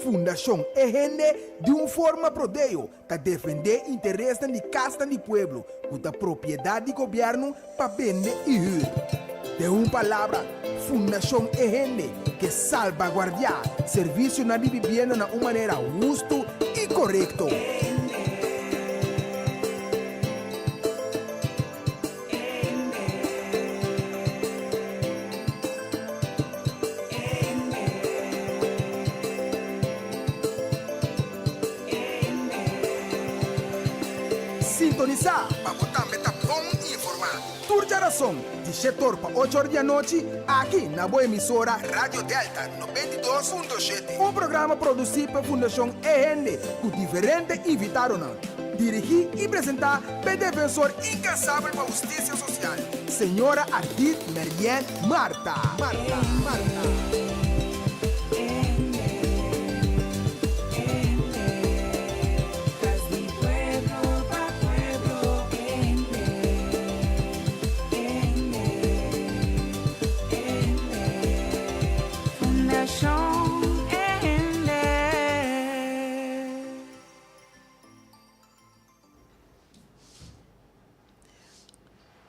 Fundashon E Hende di un forma prodeo ta defendé interesnan di kasnan di pueblo ku ta propiedat di gobièrnu pa bende i hür. Den un palabra, Fundashon E Hende ke salbaguardiá servisionan di bibienda na un manera hustu i korekto. Sintonisá pa bo tambe ta bon informá. Tur djarason di shetor pa ocho or di anochi aki na bo emisora Radio Delta 92.7. Un programa produsí pa Fundashon E Hende ku diferente invitadonan. Dirigí i presentá p'e defensor inkansabel pa hustisia sosial, señora Ardit Merien Martha. Martha. Martha.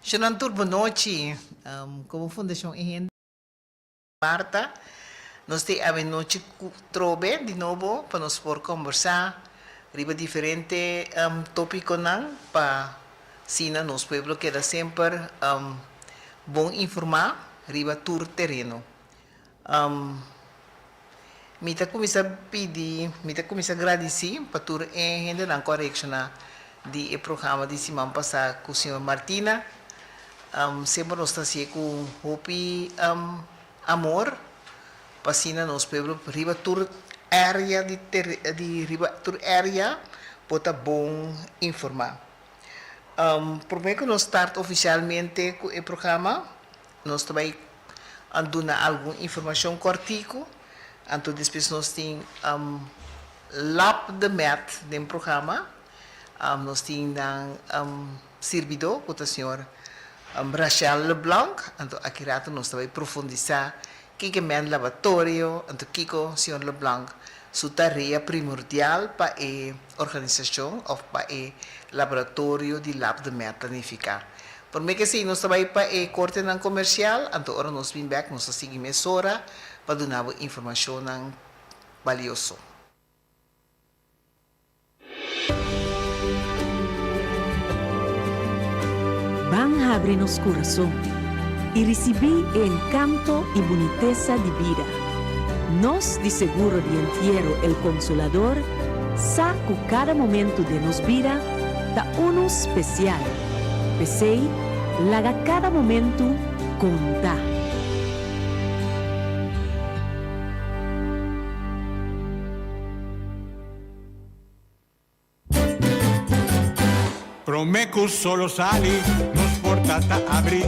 Shonan tur bonochi. Komo Fundashon E Hende Marta nos te awenochi ku trobe di nobo pa nos por kombersá riba diferente topikonan pa asina nos pueblo keda semper bon informá riba tur tereno. Mi ta kuminsá pidi, mi ta kuminsá gradisí pa tur e hendenan ku a reakshoná di e programa di siman pasá ku señor Martina. Semper nos ta hasié ku hopi amor pa asina nos pueblo riba tur area di di riba tur area por ta bon informá. Promé ku nos start ofisialmente ku e programa Nos ta bai duna algun informashon kòrtiku, anto despues nos tin Lap de Met den programa. Nos tin nan sirbidó ku ta señor Rachel Leblanc, anto aki rato nos ta bai profundisá kiko e men labatorio, anto kiko señor Leblanc su tarea primordial pa e organisashon òf pa e laboratorio di Lap de Met ta nifiká. Promé ke esei nos ta bai pa e kortenan komersial, anto ora nos bin bèk nos ta sigui mesora pa duna bo informashonnan balioso. Ban habri nos kurason i risibí e enkanto i bunitesa di bida. Nos di Seguro di Entiero El Consolador sa ku kada momentu den nos bida ta unu spesial. P'esei, laga kada momentu konta. Promé ku solo sali, nos porta ta abrí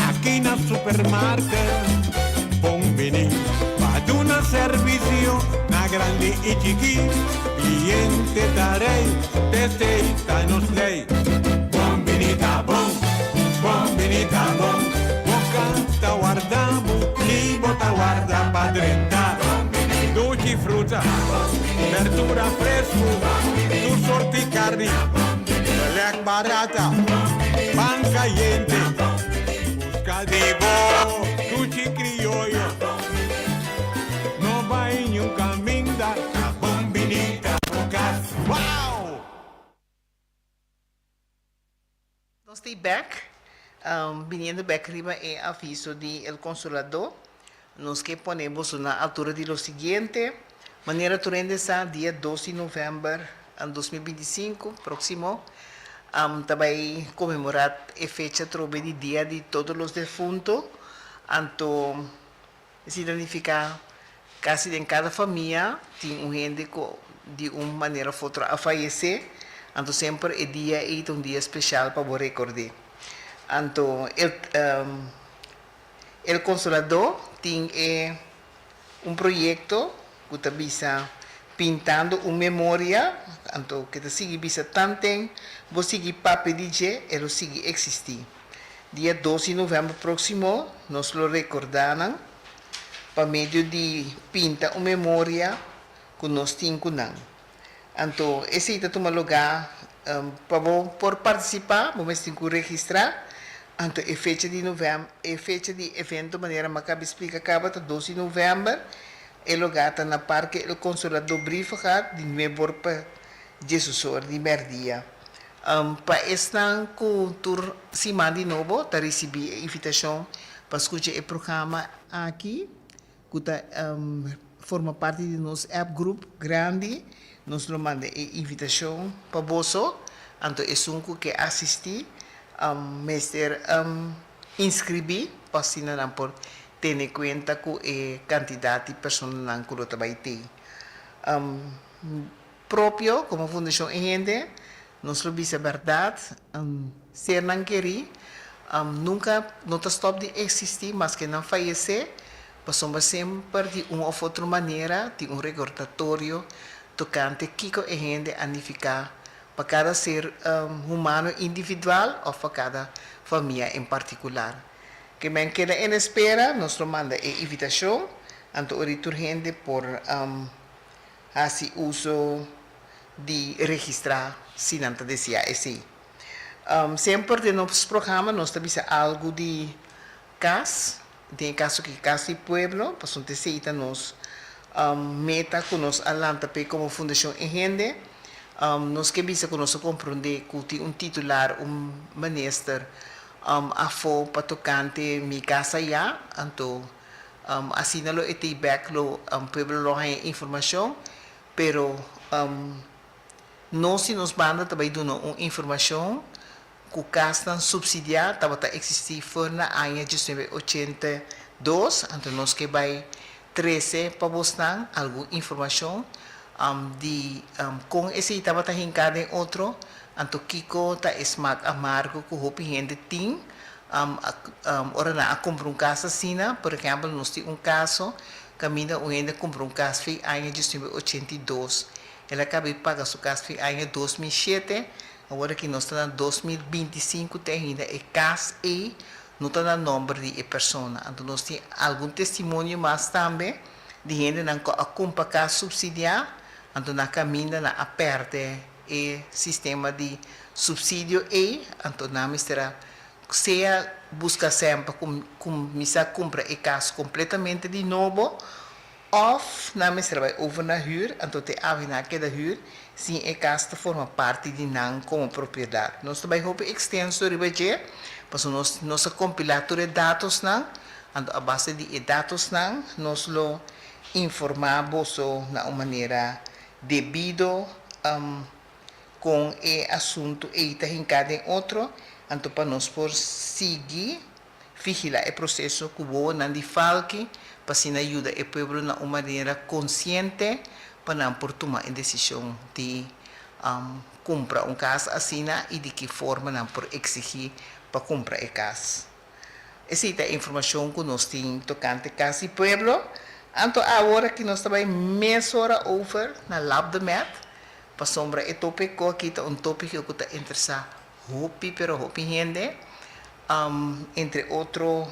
aki na Supermarket. Bon bini pa duna servisio na grandi i chikí. Kliente ta rei, t'esei ta nos lei. Bon bini ta bon, bon bini ta bon. Boka ta warda bo, ni bo ta warda pa drenta. Duchi fruta, berdura fresku, tur sorti karni, belek barata, pan kayente. Buska di bo duchi krioyo, no bai niun kaminda, ta bon bini ta bo kas. Wow! Nos ta bek, biniendo bek riba e aviso di El Consoladó, nos ke pone boso na altura di lo siguiente, manera tur hende sa, dia dos di novèmber 2025, próksimo, ta bai konmemorá e fecha atrobe di Dia di Todos los Defuntos, anto Esei ta nifiká kasi den kada famia tin un hende ku di un manera of otro a fayesé, anto semper e dia ei ta un dia speshal pa bo rekord'é. Anto el El Consoladó tin e un proyekto ku ta bisa Pintando un Memoria, anto ke ta sigui bisa tanten bo sigui papia di dje e lo sigui eksistí. Dia dos di novèmber próksimo nos lo rekordá nan pa medio di pinta un memoria ku. ku nos tin ku nan. Anto esei ta tuma lugá pa bo por partisipá bo mes tin ku registrá. Anto e fecha di novèm e fecha di evento manera mi a kaba di splika kaba ta dos di novèmber. E lugá ta na Parke El Consolador Brievengat di nuebe or pa diesdos or di mèrdia. Pa esnan ku tur siman di nobo ta risibí e invitashon pa skucha e programa aki. Ku ta forma parti di nos app group grandi, nos lo manda e invitashon pa boso. Anto esun ku ke asistí mester inskribí pa asina nan por tene kuenta ku e kantidat di personanan ku lo ta bai tei. Propio komo Fundashon E Hende, nos lo bisa bèrdat, sernan kerí nunka no ta stòp di eksistí maske nan fayesé, pasobra semper di un òf otro manera tin un rekordatorio tokante kiko e hende a nifiká pa kada ser humano individual òf pa kada famia en partikular. Ke men keda en espera, nos lo manda e invitashon, anto ora tur hende por Hasi uso di registrá si nan ta deseá esei. Semper den nos programa nos ta bisa algu di kas, den e kaso aki Kas di Pueblo, pasobra esei ta nos meta ku nos a lanta p'e komo Fundashon E Hende. Nos ke bisa ku nos a komprondé ku tin un titular, un minister afó pa tokante Mi Kas Ayá, anto Asina lo e tei bek lo pueblo lo haña informashon, pero nos di nos banda ta bai duna un informashon ku kasnan supsidiá tabata eksistí for na aña diesnuebe ochenta i dos, anto nos ke bai trese pa bosnan algun informashon di kon esei tabata hinká den otro, anto kiko ta e smak amargo ku hopi hende tin Ora nan a kumpra un kas asina, por ehèmpel nos tin un kaso kaminda un hende a kumpra un kas fin aña diesnuebe ochenta i dos. El a kaba di paga su kas fin aña 2007, awor aki nos ta na 2025 te ainda e kas ei no ta na nòmber di e persona. Anto nos tin algun testimonio mas tambe di hendenan ku a kumpra kas supsidiá, anto na kaminda nan a pèrdè e sistema di supsidio ei, anto nan mester a sea buska sèn pa kuminsá kumpra e kas kompletamente di nobo òf nan mester a bai over na hür, anto te awe nan a keda hür sin e kas ta forma parti di nan komo propiedat. Nos ta bai hopi ekstenso riba dje, pasobra nos nos a kompilá tur e datosnan, anto a base di e datosnan nos lo informá boso na un manera Debido kon e asuntu ei ta hinká den otro, anto pa nos por sigui vigilá e proseso ku wowonan di falki pa asina yuda e pueblo na un manera konsiente pa nan por tuma e desishon di kumpra un kas asina i di ki forma nan por eksigí pa kumpra e kas. Esei ta e informashon ku nos tin tokante Kas di Pueblo. Anto awor aki nos ta bai mesora over na Lab de Met, pasobra e topiko aki ta un topiko ku ta interesá hopi pero hopi hende, entre otro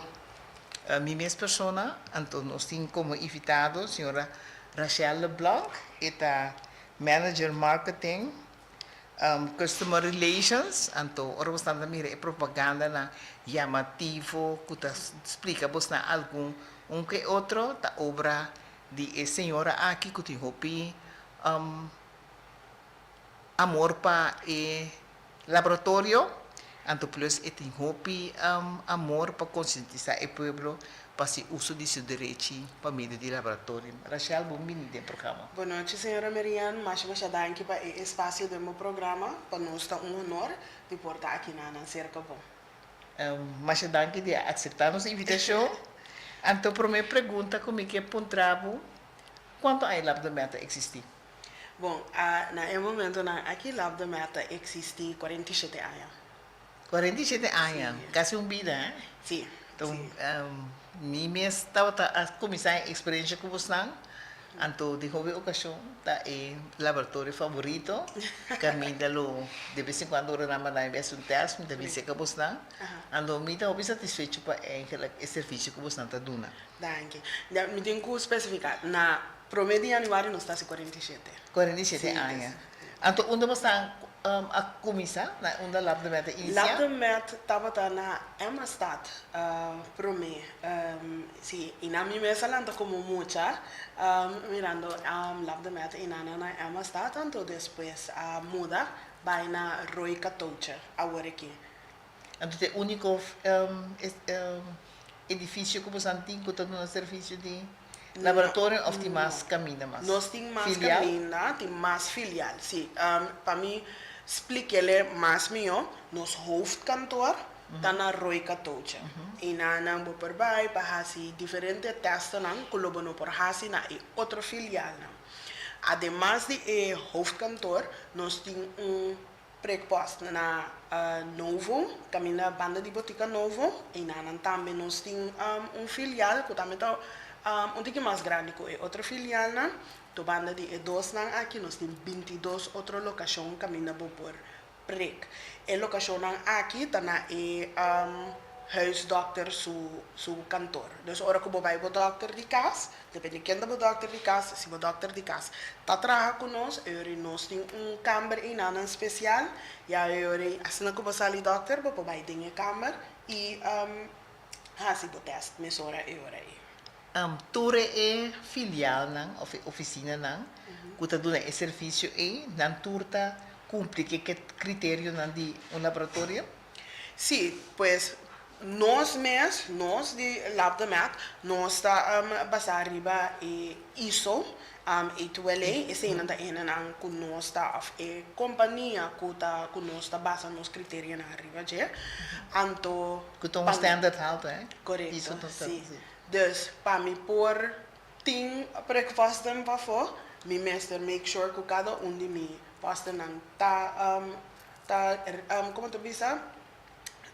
mi mes persona. Anto nos tin komo invitado señora Rachel Leblanc, e ta manager marketing Customer relations, anto ora bosnan ta mira e propagandanan yamativo ku ta splika bosnan algun un ke otro ta obra di e señora aki ku tin hopi amor pa e laboratorio, anto plus e tin hopi amor pa konsientisá e pueblo pa hasi uso di su derechi pa medio di laboratorio. Rachel, bon bini den programa. Bon nochi señora Marianne, masha masha danki pa e espacio den bo programa, pa nos ta un honor di por ta aki na nan cerca bo. Masha danki di a acepta nos invitacion. Anto prome pregunta cu mi ke puntra bo, cuanto aña Lab de Met ta existi? Bon, na e momentonan aki Lab de Met ta existi 47 aña. 47 aña, casi un bida, eh? Sí, Enton, mi mes tabata a cuminsa e experiencia cu bosnan, anto den hopi ocasion ta e laboratorio favorito, caminda lo de bes en cuando ora nan manda mi haci un test, mi ta bin cerca bosnan, anto mi ta hopi satisfecho pa eigenlijk e servicio cu bosnan ta duna. Danki. Mi tin cu specifica, na. Promé di yanüari nos ta hasi 47. 47 Sí, aña. Anto unda bo stan a kuminsá? Na unda Labdemet a inisiá? Labdemet tabata na Emmastad promé. Sí, i na mi mes a lanta komo mucha mirando Labdemet i nan na Emmastad, anto despues a muda bai na Rooi Katoutje awor aki. Anto ta e úniko edifisio ku bosan tin ku ta duna servisio di laboratorio òf tin mas kaminda mas? Nos tin mas kaminda, tin mas filial, sí. Pa mi splik'ele mas mihó, nos hoofdkantoor ta na Rooi Katoutje. I nan bo por bai pa hasi diferente tèstnan ku lo bo no por hasi na e otro filialnan. Ademas di e hoofdkantoor, nos tin un Prikpost na Novo, kaminda banda di Botica Novo. Einanan tambe nos tin un filial ku tambe ta un tiki mas grandi ku e otro filialnan. To banda di e dosnan aki nos tin 22 otro lokashon kaminda bo por prik. E lokashonnan aki ta na e huisdokter su su kantor. Dus ora ku bo bai bo dòkter di kas, depende ken ta bo dòkter di kas, si bo dòkter di kas ta traha ku nos, e ora nos tin un kamber einanan spesial, ya e ora asina ku bo sali dòkter bo por bai den e kamber i hasi bo tèst mesora e ora ei. Tur e filialnan òf e ofisinanan ku ta duna e servisio ei, nan tur ta kumpli ku e kriterionan di un laboratorio? Sí, pues nos mes, nos di Labdemed, nos ta basá riba e ISO, A2LA, eseinan ta enenan ku nos ta, òf e kompania ku ta, ku nos ta basa nos kriterionan riba dje. Anto. Ku ta un standard haltu, hè? Korekto, sí. Dus pa mi por tin prekvasten pafó, mi mester make sure ku kada un di mi postennan ta ta como ta bisa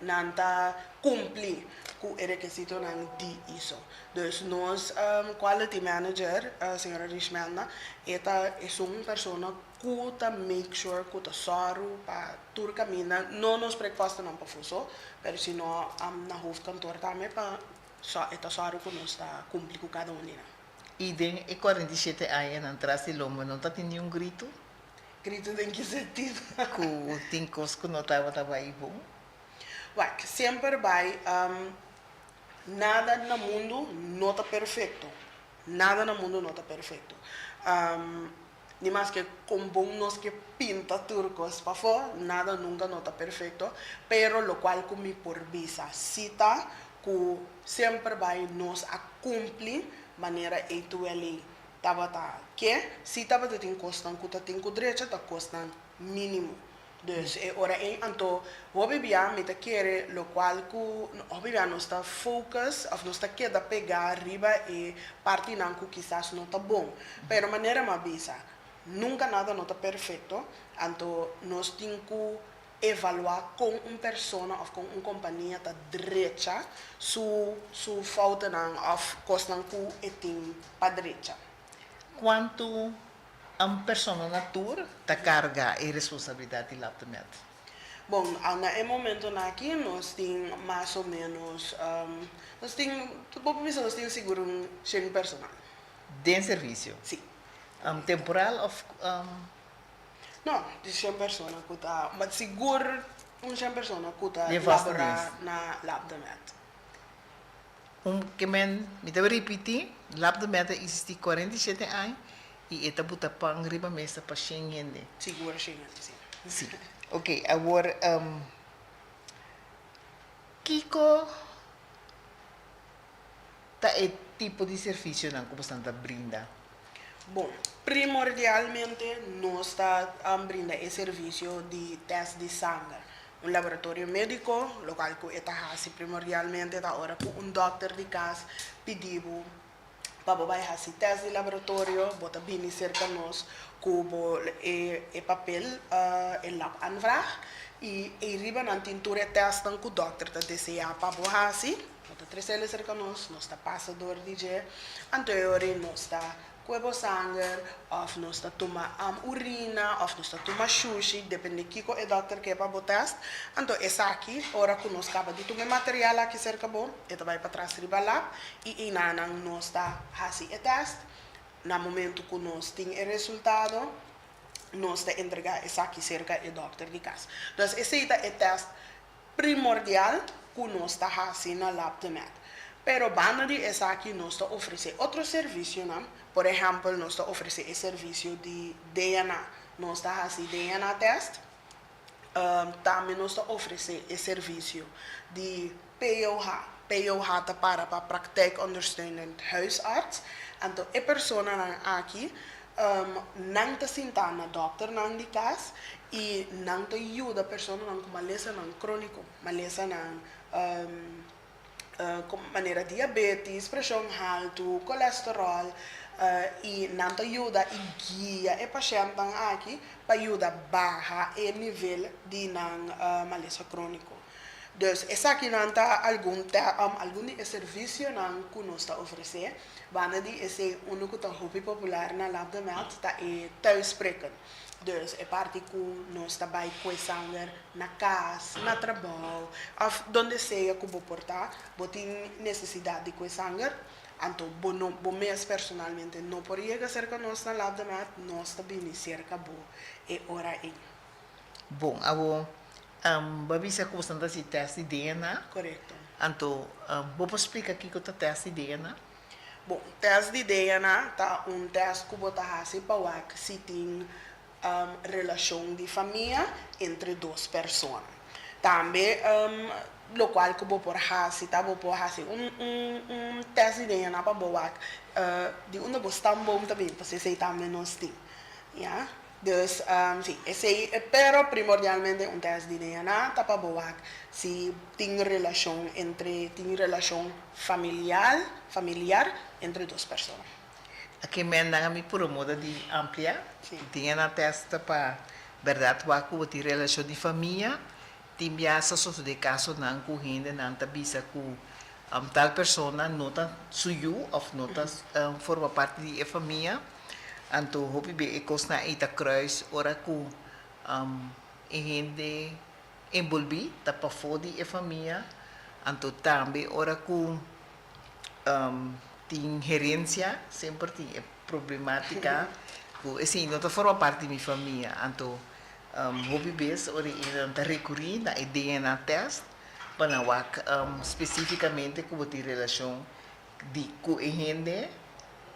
nan ta cumpli cu e requisitonan di ISO. Dus nos quality manager señora Rishmelna e ta esun persona cu ta make sure cu ta sòru pa tur caminda no nos prekpostonan pafó so pero sino na hoofdkantoor tambe pa e ta sòru cu nos ta cumpli cu cada un di nan. Y den e 47 añanan tras di lomba no ta tin niun gritu? Gritu den ki sentido? Ku tin kos ku no tabata bai bon? Wak, semper bai, nada na mundu no ta perfekto. Nada na mundu no ta perfekto. Ni maske kon bon nos ke pinta tur kos pafó, nada nunka no ta perfekto. Pero lokual ku mi por bisa si ta ku semper bai nos a kumpli manera A2LA Tabata ke, si tabata tin kosnan ku ta tin ku drecha ta kosnan mínimo. Dus e ora ei anto hopi bia mi ta kere lokual ku hopi bia nos ta focus òf nos ta keda pegá riba e partinan ku kisas no ta bon. Pero manera mi a bisa, nunka nada no ta perfekto, anto nos tin ku evaluá kon un persona òf kon un kompania ta drecha su su foutenan òf kosnan ku e tin pa drecha. Kuantu un persona na tur ta karga e responsabilidat di Laptemet? Bon, na e momentonan aki nos tin mas o ménos, nos tin, bo por bisa nos tin sigur un shen personal. Den servisio? Sí. Temporal òf? No, di shen persona ku ta, but sigur un shen persona ku ta laborá na Labdemet. Un ke men, mi ta ripití, Labdemet a eksistí 47 aña i e ta buta pan riba mesa pa shen hende. Sigur shen hende, si. Si. Oke, awor kiko ta e tipo di servisionan ku boso ta brinda? Bon, primordialmente nos ta brinda e servisio di tèst di sanger. Un laboratorio médiko, lokal ku e ta hasi primordialmente ta ora ku un dòkter di kas pidi bo pa bo bai hasi tèst di laboratorio, bo ta bini serka nos ku bo e papel, e labaanvraag, i ei riba nan tin tur e tèstnan ku dòkter ta deseá pa bo hasi. Bo ta tres'el serka nos, nos ta pasa dor di dje, anto e ora ei nos ta kue bo sanger, òf nos ta tuma urina, òf nos ta tuma shushi, depende kiko e dòkter ke pa bo tèst. Anto esaki, ora ku nos kaba di tuma e material aki serka bo, e ta bai patras riba lab i einanan nos ta hasi e tèst. Na momento ku nos tin e resultado, nos ta entregá esaki serka e dòkter di kas. Dus esei ta e tèst primordial ku nos ta hasi na Lab de Med. Pero banda di esaki nos ta ofresé otro servisionan, por ehèmpel nos ta ofresé e servisio di DNA. Nos ta hasi DNA tèst, Tambe nos ta ofresé e servisio di POH. POH ta para pa Praktijk Ondersteunend Huisarts. Anto e personanan aki nan ta sintá na dòkternan di kas i nan ta yuda personanan ku malesanan króniko, malesanan manera diabetes, preshon haltu, kolesteròl i nan ta yuda i guia e pashèntnan aki pa yuda baha e nivel di nan malesa króniko. Dus esakinan ta algun algun di e servisionan ku nos ta ofresé. Banda di esei unu ku ta hopi popular na Lab de Med ta e thuisprikken. Dus e parti ku nos ta bai kue sanger na kas, na trabou òf donde sea ku bo por ta, bo tin nesesidat di kue sanger, anto bo no bo mes personalmente no por yega serka nos na Lab de Med, nos ta bini serka bo e ora ei. Bon, awor bo a bisa ku bo ta hasi tèst di DNA. Korekto. Anto bo por splika kiko ta tèst di DNA? Bon, tèst di DNA ta un tèst ku bo ta hasi pa wak si tin relashon di famia entre dos persona. Tambe lokual ku bo por hasi ta bo por hasi un un tèst di DNA pa bo wak di unda bo stamboom ta bin, pasobra esei tambe nos tin, ya. Dus, si, esei, pero primordialmente un tèst di DNA ta pa bo wak si tin relashon entre, tin relashon familial, familiar entre dos persona. Aki men nan a mi puro moda di amplia. DNA tèst ta pa bèrdat wak ku bo tin relashon di famia. Tin biaha sa sosodé kasonan ku hendenan ta bisa ku tal persona no ta su yu òf no ta forma parti di e famia. Anto hopi be e kosnan ei ta kruis ora ku e hende enbolbí ta pafó di e famia. Anto tambe ora ku tin herensia semper tin e problemátika ku esei no ta forma parti di mi famia. Anto hopi bes ora e hendenan ta rekurí na e DNA tèst pa nan wak spesífikamente ku bo tin relashon di ku e hende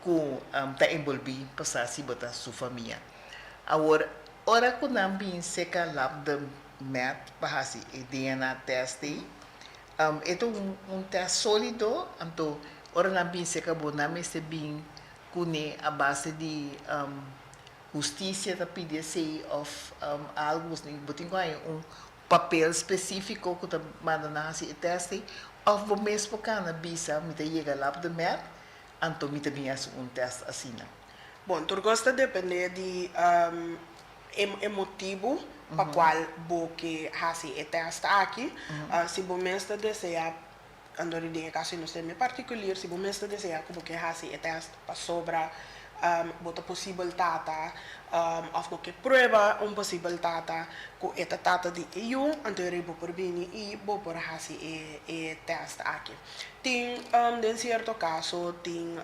ku ta enbolbí pa sa si bo ta su famia. Awor, ora ku nan bin seka Lab de Med pa hasi e DNA tèst ei, e ta un tèst sólido, anto ora nan bin seka bo nan mester bin kuné a base di hustisia ta pidi esei òf algu, bo tin ku haña un papel spesífiko ku ta manda nan hasi e tèst ei, òf bo mes por kana bisa mi ta yega Lab de Med Anto mi ta bin hasi un tèst asina. Bon, tur kos ta dependé di e motibu pa kual bo ke hasi e tèst aki. Si bo mes ta deseá, anto den e kaso nos ta mi partikulier, si bo mes ta deseá ku bo ke hasi e tèst pasobra bo ta posibel tata òf bo ke prueba un posibel tata ku e ta tata di e yu, anto e bo por bini i bo por hasi e tèst aki. Tin den sierto kaso tin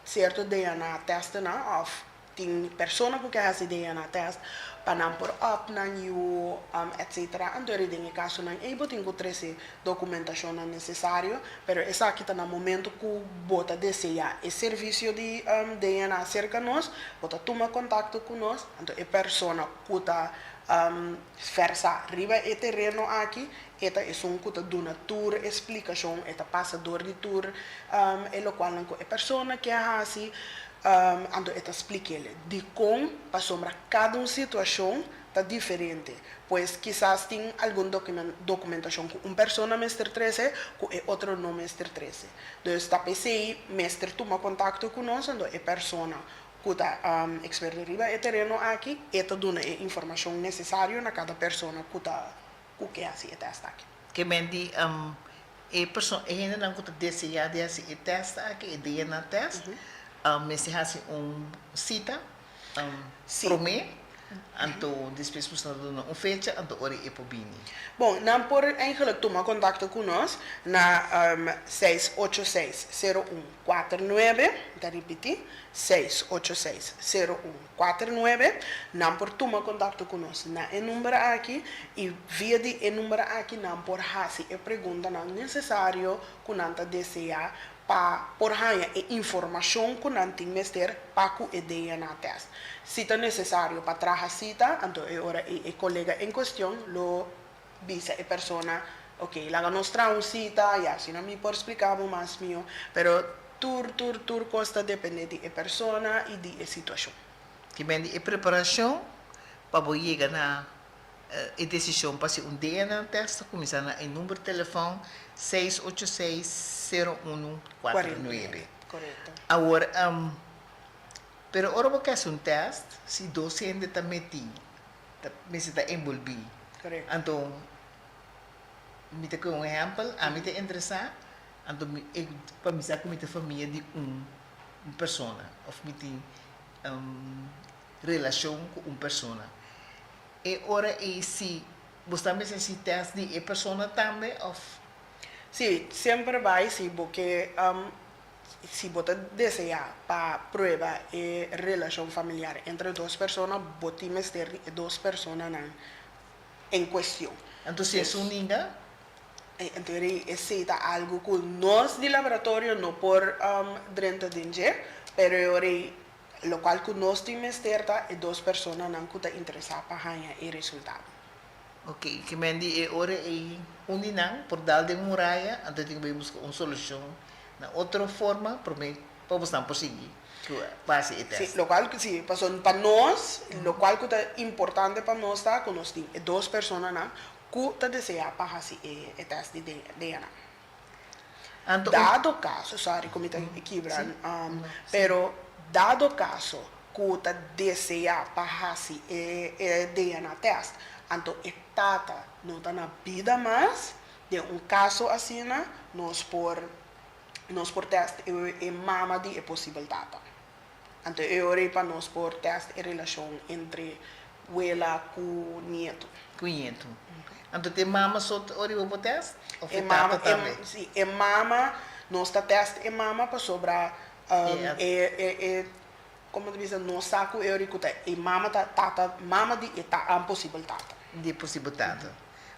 sierto DNA tèstnan òf tin persona ku ke hasi DNA tèst pa nan por òp nan yu etsetera. Anto eri den e kasonan ei bo tin ku trese dokumentashonnan nesesario, pero esaki ta na momento ku bo ta deseá e servisio di DNA serka nos, bo ta tuma kontakto ku nos, anto e persona ku ta Versa riba e tereno aki, e ta esun ku ta duna tur e splikashon, e ta pasa dor di tur e lokualnan ku e persona ke a hasi, anto e ta splik'el dikon, pasobra kada un situashon ta diferente. Pues kisas tin algun dokumentashon ku un persona mester trese ku e otro no mester trese. Dus ta p'esei mester tuma kontakto ku nos, anto e persona ku ta eksperto riba e tereno aki, e ta duna e informashon nesesario na kada persona ku ta ku ke hasi e tèst aki. Ke men di e persona, e hendenan ku ta deseá di hasi e tèst aki, e DNA tèst, mester hasi un sita promé? Anto despues boso ta duna un fecha, anto ora e por bini. Bon, nan por eigenlijk tuma kontakto ku nos na 686 0149, mi ta ripití, 686 0149. Nan por tuma kontakto ku nos na e number aki i via di e number aki nan por hasi e preguntanan nesesario ku nan ta deseá pa por haña e informashon ku nan tin mester pa ku e DNA tèst. Si ta nesesario pa traha sita, anto e ora ei e kolega en kuestion lo bisa e persona, Ok, laga nos traha un sita, ya asina mi por splika bo mas mihó. Pero tur, tur, tur kos ta dependé di e persona i di e situashon. Ki men di e preparashon pa bo yega na E desishon pa hasi un DNA tèst ta kuminsá na e number telefòn 686 0149. Awor, pero ora bo ke hasi un tèst, si dos hende ta metí, ta mester ta enbolbí. Anto, mi ta kohe un ehèmpel, ami ta interesá, anto mi e pa mi sa ku mi ta famia di un persona òf mi tin relashon ku un persona. E ora ei si bo sta mester hasi test di e persona tambe of? Si, semper bai si bo ke si bo ta desea pa prueba e relashon familiar entre dos persona bo tin mester di e dos personanan en kuestion. Anto si esun ninga? Anto esei ta algu ku nos di laboratorio no por drenta den dje, pero e ora ei Locual cu nos tin mester ta e dos personanan cu ta interesa pa haña e resultado. Ok, ke men di e ora ei un di nan por dal den muraya, anto tin cu bay busca un solucion na otro forma prome pa bosnan por sigui cu pa haci e test. Si, locual cu si, pasobra pa nos, locual cu ta importante pa nos ta cu nos tin e dos personanan cu ta desea pa haci e test di DNA. Anto un. Dado caso, sorry cu mi ta kibra, pero dado caso cu ta desea pa haci e DNA test, anto e tata no ta na bida mas, den un caso asina nos por nos por test e mama di e posibel tata. Anto e ora ei pa nos por test e relashon entre wela ku nietu. Ku nietu. Anto ta e mama so ta ora bo por test of e tata tambe? Si, e mama, nos ta test e mama pasobra e e komo ta bisa nos sa ku e ora ku ta e mama ta tata mama di e ta posibel tata. Di e posibel tata.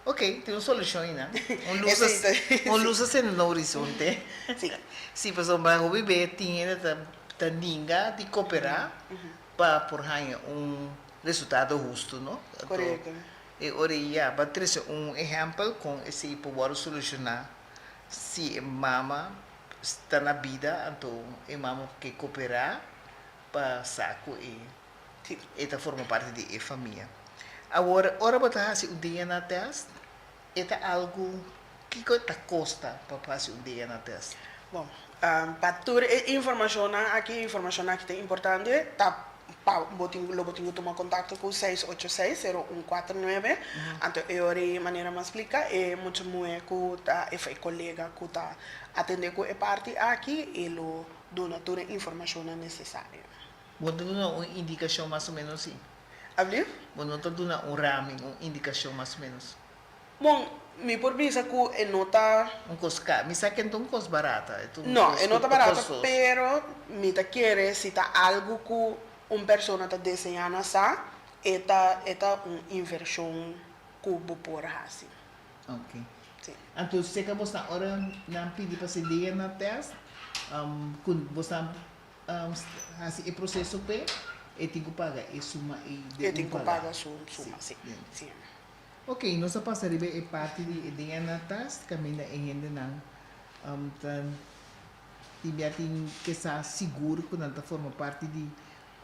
Ok, tin un solushon einan. Un lus a un lus a sende na horizonte. Si. Si, pasobra hopi be tin hende ta ta ninga di koperá pa por haña un resultado hustu, no? Anto Korekto. e ora ei ya bo a trese un ehèmpel kon esei por wòrdu solushoná si e mama ta na bida, anto e mama ke koperá pa sa ku e Sí. E ta forma parti di e famia. Awor, ora bo ta hasi un DNA test, e ta algu, kiko ta kosta pa hasi un DNA test? Bon, pa tur e informashonnan aki, e informashonnan aki ta importante, ta pa bo tin, lo bo tin ku tuma kontakto ku 686 0149. Anto e ora ei manera mi a splika, e mucha muhé ku ta, e kolega ku ta atendé ku e parti aki, e lo duna tur e informashonnan nesesario. Bo no ta duna un indikashon mas o ménos si? Ablief? Bo no ta duna un ramen, un indikashon mas o ménos? Bon, mi por bisa ku e no ta. Un kos ka. Mi sa ku e no ta un kos barata. E ta un No, kos e no ku ta ta barata, kostoso. pero mi ta kere si ta algu ku un persona ta deseñá na sa, e ta e ta un invershon ku bo por hasi. Ok. Sí. Anto seka bo sa ora nan pidi pa hasi DNA test, ku bo sa Hasi e proseso p'e, e tin ku paga e suma ei de un paga. E tin ku paga su suma, si. Si. Ok, nos a pasa riba e parti di e DNA test kaminda e hendenan ta tin bia tin ke sa sigur ku nan ta forma parti di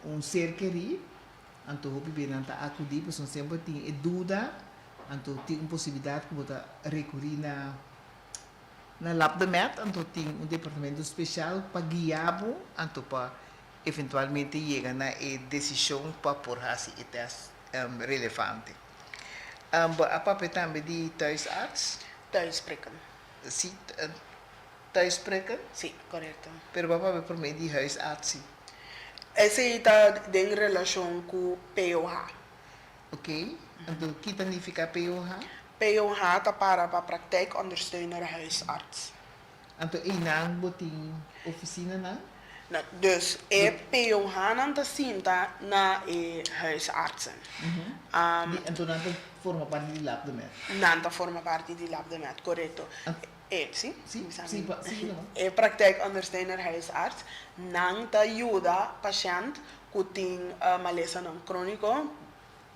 un ser kerí, anto hopi bia nan ta akudí pasobra semper tin e duda, anto tin un posibilidat ku bo ta rekurí na. Na Lab de Med anto tin un departamento special pa guia bo anto pa eventualmente yega na e decision pa por haci e test relevante. Bo a papia tambe di thuisarts? Thuisprikken. Si, thuisprikken? Si, corecto. Pero bo a papia prome di huisarts si? Esey ta den relacion cu POH. Ok, anto ki ta nifiká POH? POH ta para pa Praktijkondersteuner Huisarts. Anto einan bo tin ofisinanan? No, dus e POH-nan ta sinta na e huisartsen. Di, anto nan ta forma parti di Labdemed? Nan ta forma parti di Labdemed, korekto. E, si? Si, si, si, no. E praktijkondersteuner huisarts, nan ta yuda pashènt ku tin malesanan króniko,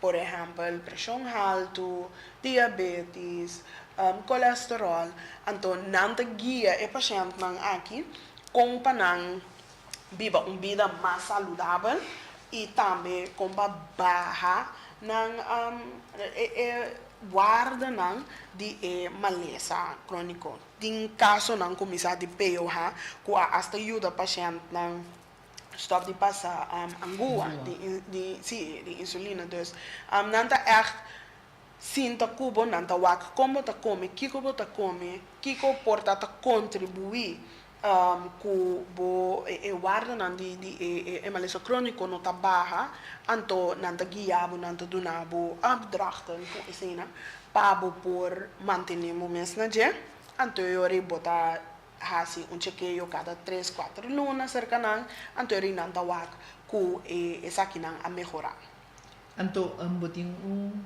Por ehèmpel, preshon haltu, diabetis, kolesteròl. Anto nan ta guia e pashèntnan aki kon pa nan biba un bida mas saludabel i tambe kon pa baha nan e wardanan di e malesa króniko. Tin kasonan ku mi sa di POH ku a asta yuda pashèntnan stop di pasa angua di di si di insulina dus nan ta ègt sinta ku bo nan ta wak kon bo ta kome kiko bo ta kome kiko por ta ta kontribuí ku bo e wardanan di di e e malesa króniko no ta baha anto nan ta guia bo nan ta duna bo opdrachten ku eseinan pa bo por mantené bo mes na dje anto e ora bo ta Hasi un chekeo kada tres, kuater luna serka nan, anto e rinan ta wak ku e esakinan a mehorá. Anto bo tin un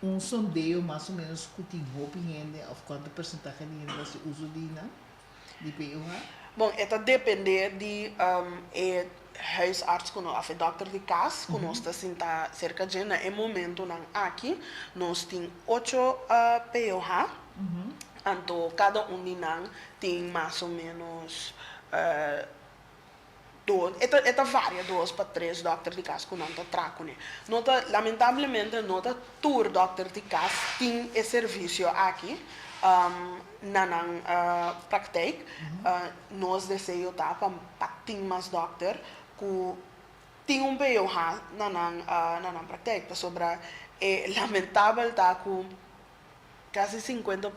un sondeo mas o menos ku tin hopi hende òf kuantu persentahe di hende ta hasi uso di nan, di PUH? Bon, e ta dependé di e huisarts ku nos òf e dòkter di kas ku nos ta sinta serka dje. Na e momentunan aki nos tin ocho PUH. Anto kada un di nan tin mas o ménos dos, e ta e ta varia dos pa tres dòkter di kas ku nan ta traha kuné. No ta, lamentablemente no ta tur dòkter di kas tin e servisio aki na nan praktijk. Nos deseo ta pa pa tin mas dòkter ku tin un POH na nan na nan praktijk pasobra e lamentabel ta ku Kasi 50%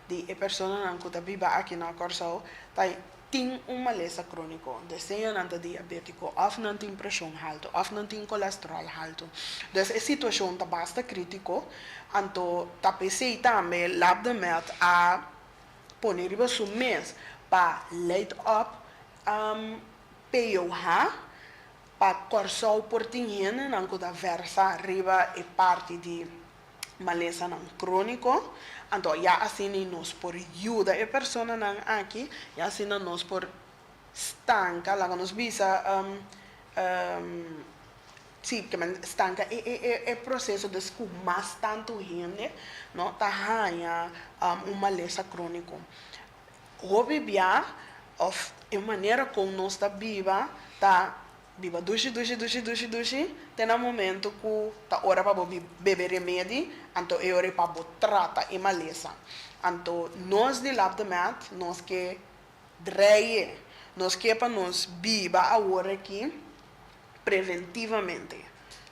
di e personanan ku ta biba aki na Kòrsou ta tin un malesa króniko. Dus sea nan ta diabétiko òf nan tin preshon haltu òf nan tin kolesteròl haltu. Dus e situashon ta basta krítiko. Anto ta p'esei tambe Labdemed a pone riba su mes pa leid op POH pa Kòrsou por tin hendenan ku ta vèrsá riba e parti di malesanan króniko, anto ya asina nos por yuda e personanan aki, ya asina nos por stanka, laga nos bisa, si, ke men stanka e e e e proseso des ku mas tantu hende no ta haña un malesa króniko. Hopi bia òf e manera kon nos ta biba ta Biba dushi dushi dushi dushi dushi te na momento ku ta ora pa bo bebe remedi, anto e ora ei pa bo trata e malesa. Anto nos di Lab de Mat nos ke drei e, nos ke pa nos biba awor aki preventivamente.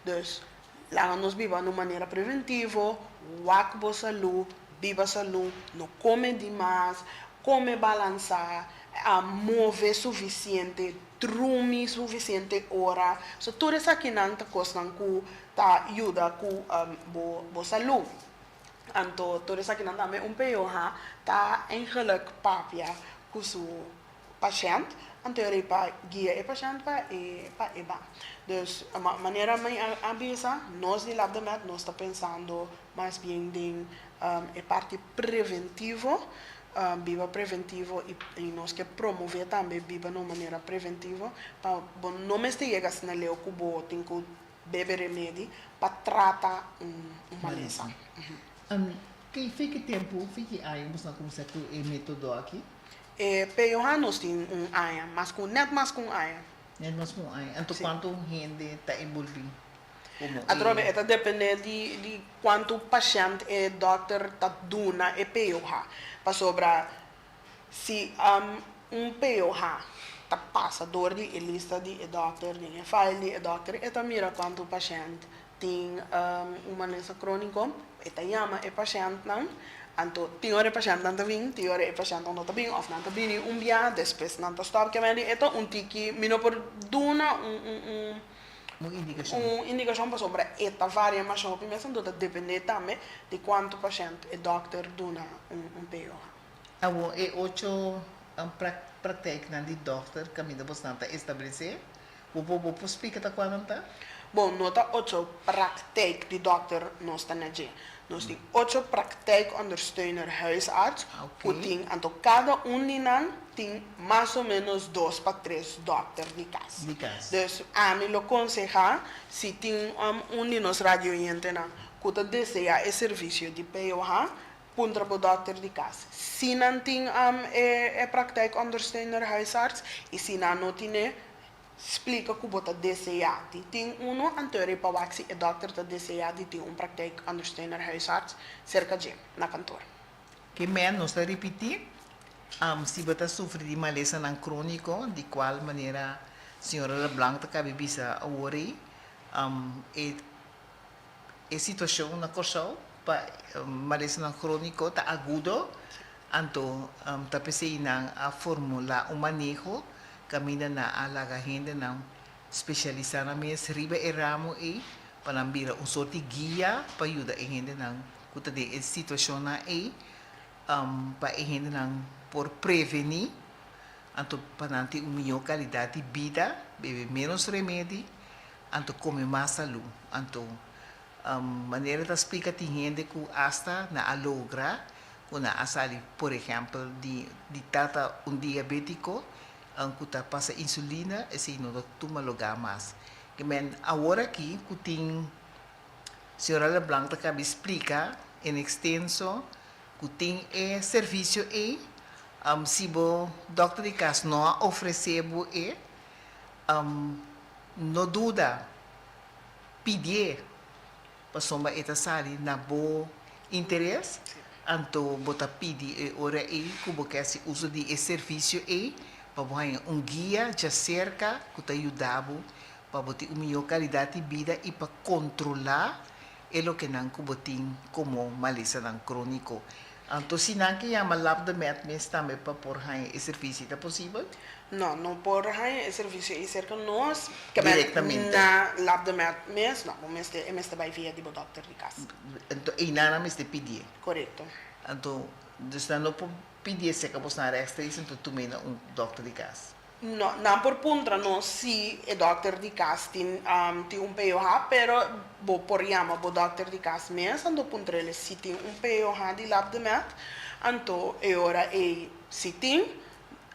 Dus laga nos biba na un manera preventivo, wak bo salú, biba salú, no kome dimas, kome balansá, a move sufisiente, drumi sufisiente ora. So tur esakinan ta kosnan ku ta yuda ku bo bo salú. Anto tur esakinan tambe un POH ta eigenlijk papia ku su pashènt, anto e pa guia e pashènt pa e pa e ban. Dus manera mi a bisa, nos di Labdemed nos ta pensando mas bien den e parti preventivo, biba preventivo i nos ke promové tambe biba na un manera preventivo pa bo no mester yega asina leu ku bo tin ku bebe remedi pa trata un malesa. Ki fe ki tempu, fe ki aña boso a kuminsá ku e metodo aki? E POH nos tin un aña, mas ku nèt mas ku un aña. Nèt mas ku un aña. Anto kuantu hende ta enbolbí? Komo e. Atrobe e ta dependé di di kuantu pashènt e dòkter ta duna e POH. Pasobra si un POH ta pasa dor di e lista di e dòkter, den e file di e dòkter, e ta mira kuantu pashènt tin un malesa króniko, e ta yama e pashèntnan, anto tin ora e pashèntnan ta bin, tin ora e pashèntnan no ta bin òf nan ta bini un bia, despues nan ta stòp. Kemey di e ta un tiki, mi no por duna un un un. Un indikashon. Un indikashon pasobra e ta varia masha hopi mes anto ta depende tambe di kuantu pashènt e dòkter duna un POH. Awor e ocho praktijknan di dòkter kaminda bosnan ta establesé, bo por bo por splika ta kua nan ta? Bon, no ta ocho praktijk di dòkter nos ta na dje. Nos tin ocho praktijkondersteuner huisarts ku tin, anto kada un di nan tin mas o menos dos pa tres dòkter di kas. Dus ami lo konsehá si tin un di nos radioyentenan ku ta deseá e servisio di POH, puntra bo dòkter di kas si nan tin e praktijkondersteuner huisarts i si nan no tin'é, Splika ku bo ta deseá di tin unu, anto riba wak si e dòkter ta deseá di tin un praktijkondersteuner huisarts serka dje na kantor. Ke men nos ta ripití, si bo ta sufri di malesanan króniko, di kual manera señora Leblanc ta kabi bisa awor ei, e E situashon na Kòrsou pa malesanan króniko ta agudo, anto ta p'esei nan a formulá un maneho kaminda nan a laga hendenan spesialisá nan mes riba e ramo ei pa nan bira un sort di guia pa yuda e hendenan ku ta den e situashonnan ei pa e hendenan por prevení anto pa nan tin un mihó kalidat di bida, bebe ménos remedi. Anto come mas salú. Anto manera ta splica tin hende cu hasta nan a logra cu nan a sali por ehempel di di tata un diabetico cu ta pasa insulina esey no ta tuma loga mas. Ke men awor aki cu tin señora Leblanc ta cabi splica en extenso cu tin e servicio ey si bo dokter di cas no a ofrece bo e No duda, pidié, pasobra e ta sali na bo interes, anto bo ta pidi e ora ei ku bo ke hasi uso di e servisio ei pa bo haña un guia djaserka ku ta yuda bo pa bo tin un mihó kalidat di bida i pa kontrolá e lokenan ku bo tin komo malesanan króniko. Anto si nan ke yama Lab de Med mes tambe pa por haña e servisio ta posibel? No, no por haña e servisio ei serka nos. Direktamente. Na Lab de Med mes no, bo mester, e mester bai via di bo dòkter di kas. Anto einan nan mester pidié. Korekto. Anto, dus nan no por pidié serka bosnan rèkstreeks anto tum'é na un dòkter di kas. No, nan por puntra nos si e dòkter di kas tin tin un POH, pero bo por yama bo dòkter di kas mes, anto puntr'el si tin un POH di Lab de Med, anto e ora ei si tin,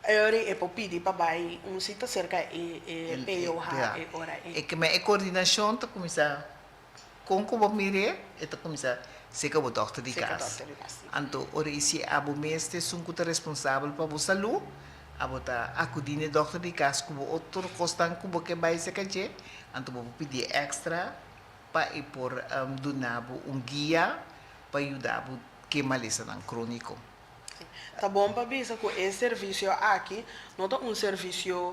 e ora ei e por pidi pa bai un sita serka e e POH e ora ei. E keme e koordinashon ta kuminsá Kon ku bo mir'é, e ta kuminsá seka bo dòkter di kas. Anto ora i si abo mes ta esun ku ta responsabel pa bo salú, abo ta akudí na e dòkter di kas ku bo otro kosnan ku bo ke bai seka dje, anto bo por pidié èkstra pa e por duna bo un guia pa yuda bo ke malesanan króniko. Ta bon pa bisa ku e servisio aki no ta un servisio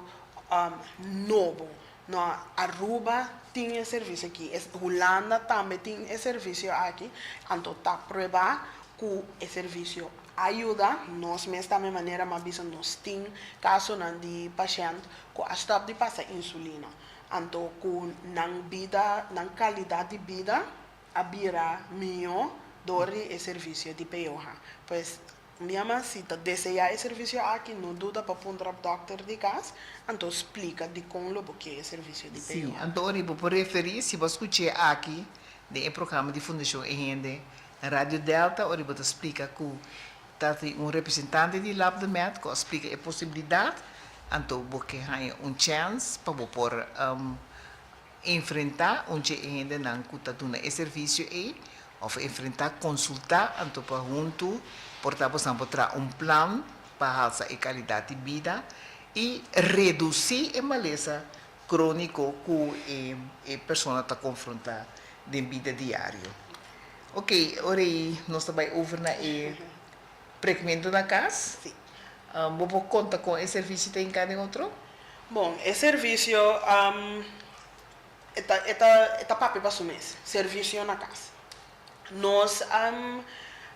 nobo. No, Aruba tin e servisio aki, Hulanda tambe tin e servisio aki, anto ta prueba ku e servisio a yuda. Nos mes tambe manera m'a bisa nos tin kasonan di pashènt ku a stòp di pasa insulina, anto ku nan bida, nan kalidat di bida a bira mihó dor di e servisio di POH. Pues, mi ama si ta deseá e servisio aki, no duda pa puntra dòkter di kas, anto splika dikon lo bo ke e servisio di Sí, POH. anto ora bo por referí si bo a skuch'é aki den e programa di Fundashon E Hende na Radio Delta, ora bo ta splika ku ta tin un representante di Lab de Med ku a splika e posibilidat, anto bo ke haña un chèns pa bo por Enfrentá un dje e hendenan ku ta duna e servisio ei, òf enfrentá konsultá anto pa huntu por ta bosan por traha un plan pa halsa e kalidat di bida i redusí e malesa króniko ku e e persona ta konfrontá den bida diario. Oke, ora ei nos ta bai over na e prekmentu na kas. Bo por konta kon e servisio ta hinká den otro? Bon, e servisio e ta e ta e ta papia pa su mes, servisio na kas. Nos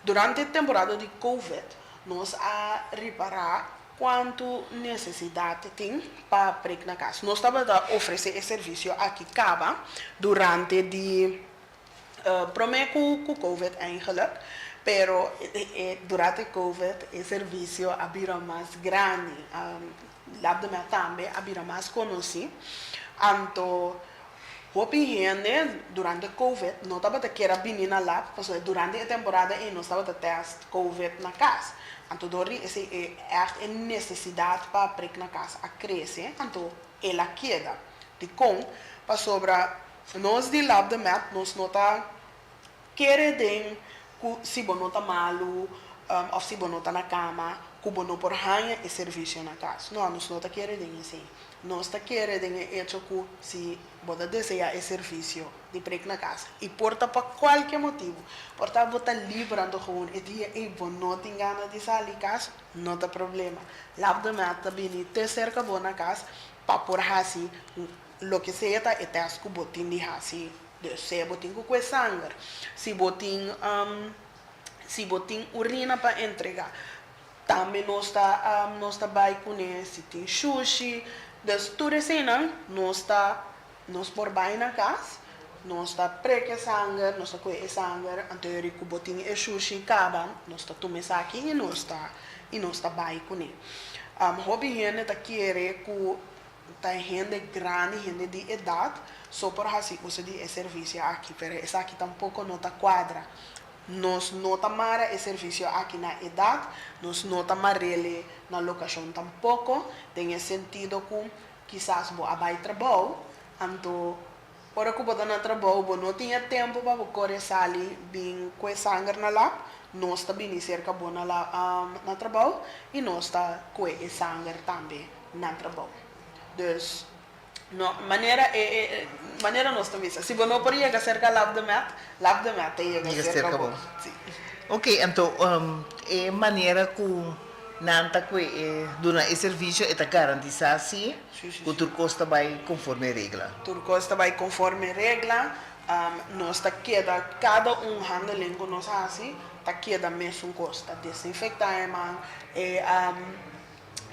durante temporada di covid nos a ripará. Kuantu nesesidat tin pa prek na kas? Nos tabata ofresé e servisio aki kaba durante di promé ku ku covid eigenlijk, pero durante covid e servisio a bira mas grandi. Lab de Med tambe a bira mas konosí. Anto hopi hende durante covid no tabata kier a bini na lab pasobra durante e temporada ei nos tabata tèst covid na kas. Anto dor di esei e ègt e nesesidat pa prek na kas a krese, anto el a keda. Dikon? Pasobra nos di Lab de Med nos no ta Kere den ku si bo no ta malu òf si bo no ta na kama ku bo no por haña e servisio na kas. No, nos no ta kere den esei. Nos ta kere den e echo ku si bo ta deseá e servisio di prek na kas i por ta pa kualke motibu, por ta bo ta liber anto gewoon e dia ei bo no tin gana di sali kas, no ta problema. Lab de Med ta bini te serka bo na kas pa por hasi loke sea ta e tèst ku bo tin di hasi. Dus sea bo tin ku kue sanger, si bo tin si bo tin urina pa entrega, tambe nos ta nos ta bai kuné, si tin shushi, dus tur eseinan nos ta nos por bai na kas, nos ta prek e sanger, nos ta kue e sanger, anto yori ku bo tin e shushi kaba, nos ta tuma esaki i nos ta i nos ta bai kuné. Hopi hende ta kere ku Ta hende grandi, hende di edat so por hasi uso di e servisio aki, pero esaki tampoko no ta kuadra. Nos no ta mara e servisio aki na edat, nos no ta mar'ele na lokashon tampoko, den e sentido ku kisas bo a bai trabou, anto ora ku bo ta na trabou bo no tin e tempu pa bo kore sali bin ku e sanger na lap, nos ta bini serka bo na na trabou i nos ta kue e sanger tambe. nan trabou. Dus, no, manera e, e, manera nos ta bisa, si bo no por yega serka Lab de Met, Lab de Met ta yega Yega serka serka bo. bo. Si. Ok, anto e manera ku nan ta kue e duna e servisio e ta garantisá si Si, si, ku si. tur kos ta bai konforme regla. Tur kos ta bai konforme regla. Nos ta keda, kada un handeling ku nos hasi ta keda mesun kos. Ta desinfektá e man, e.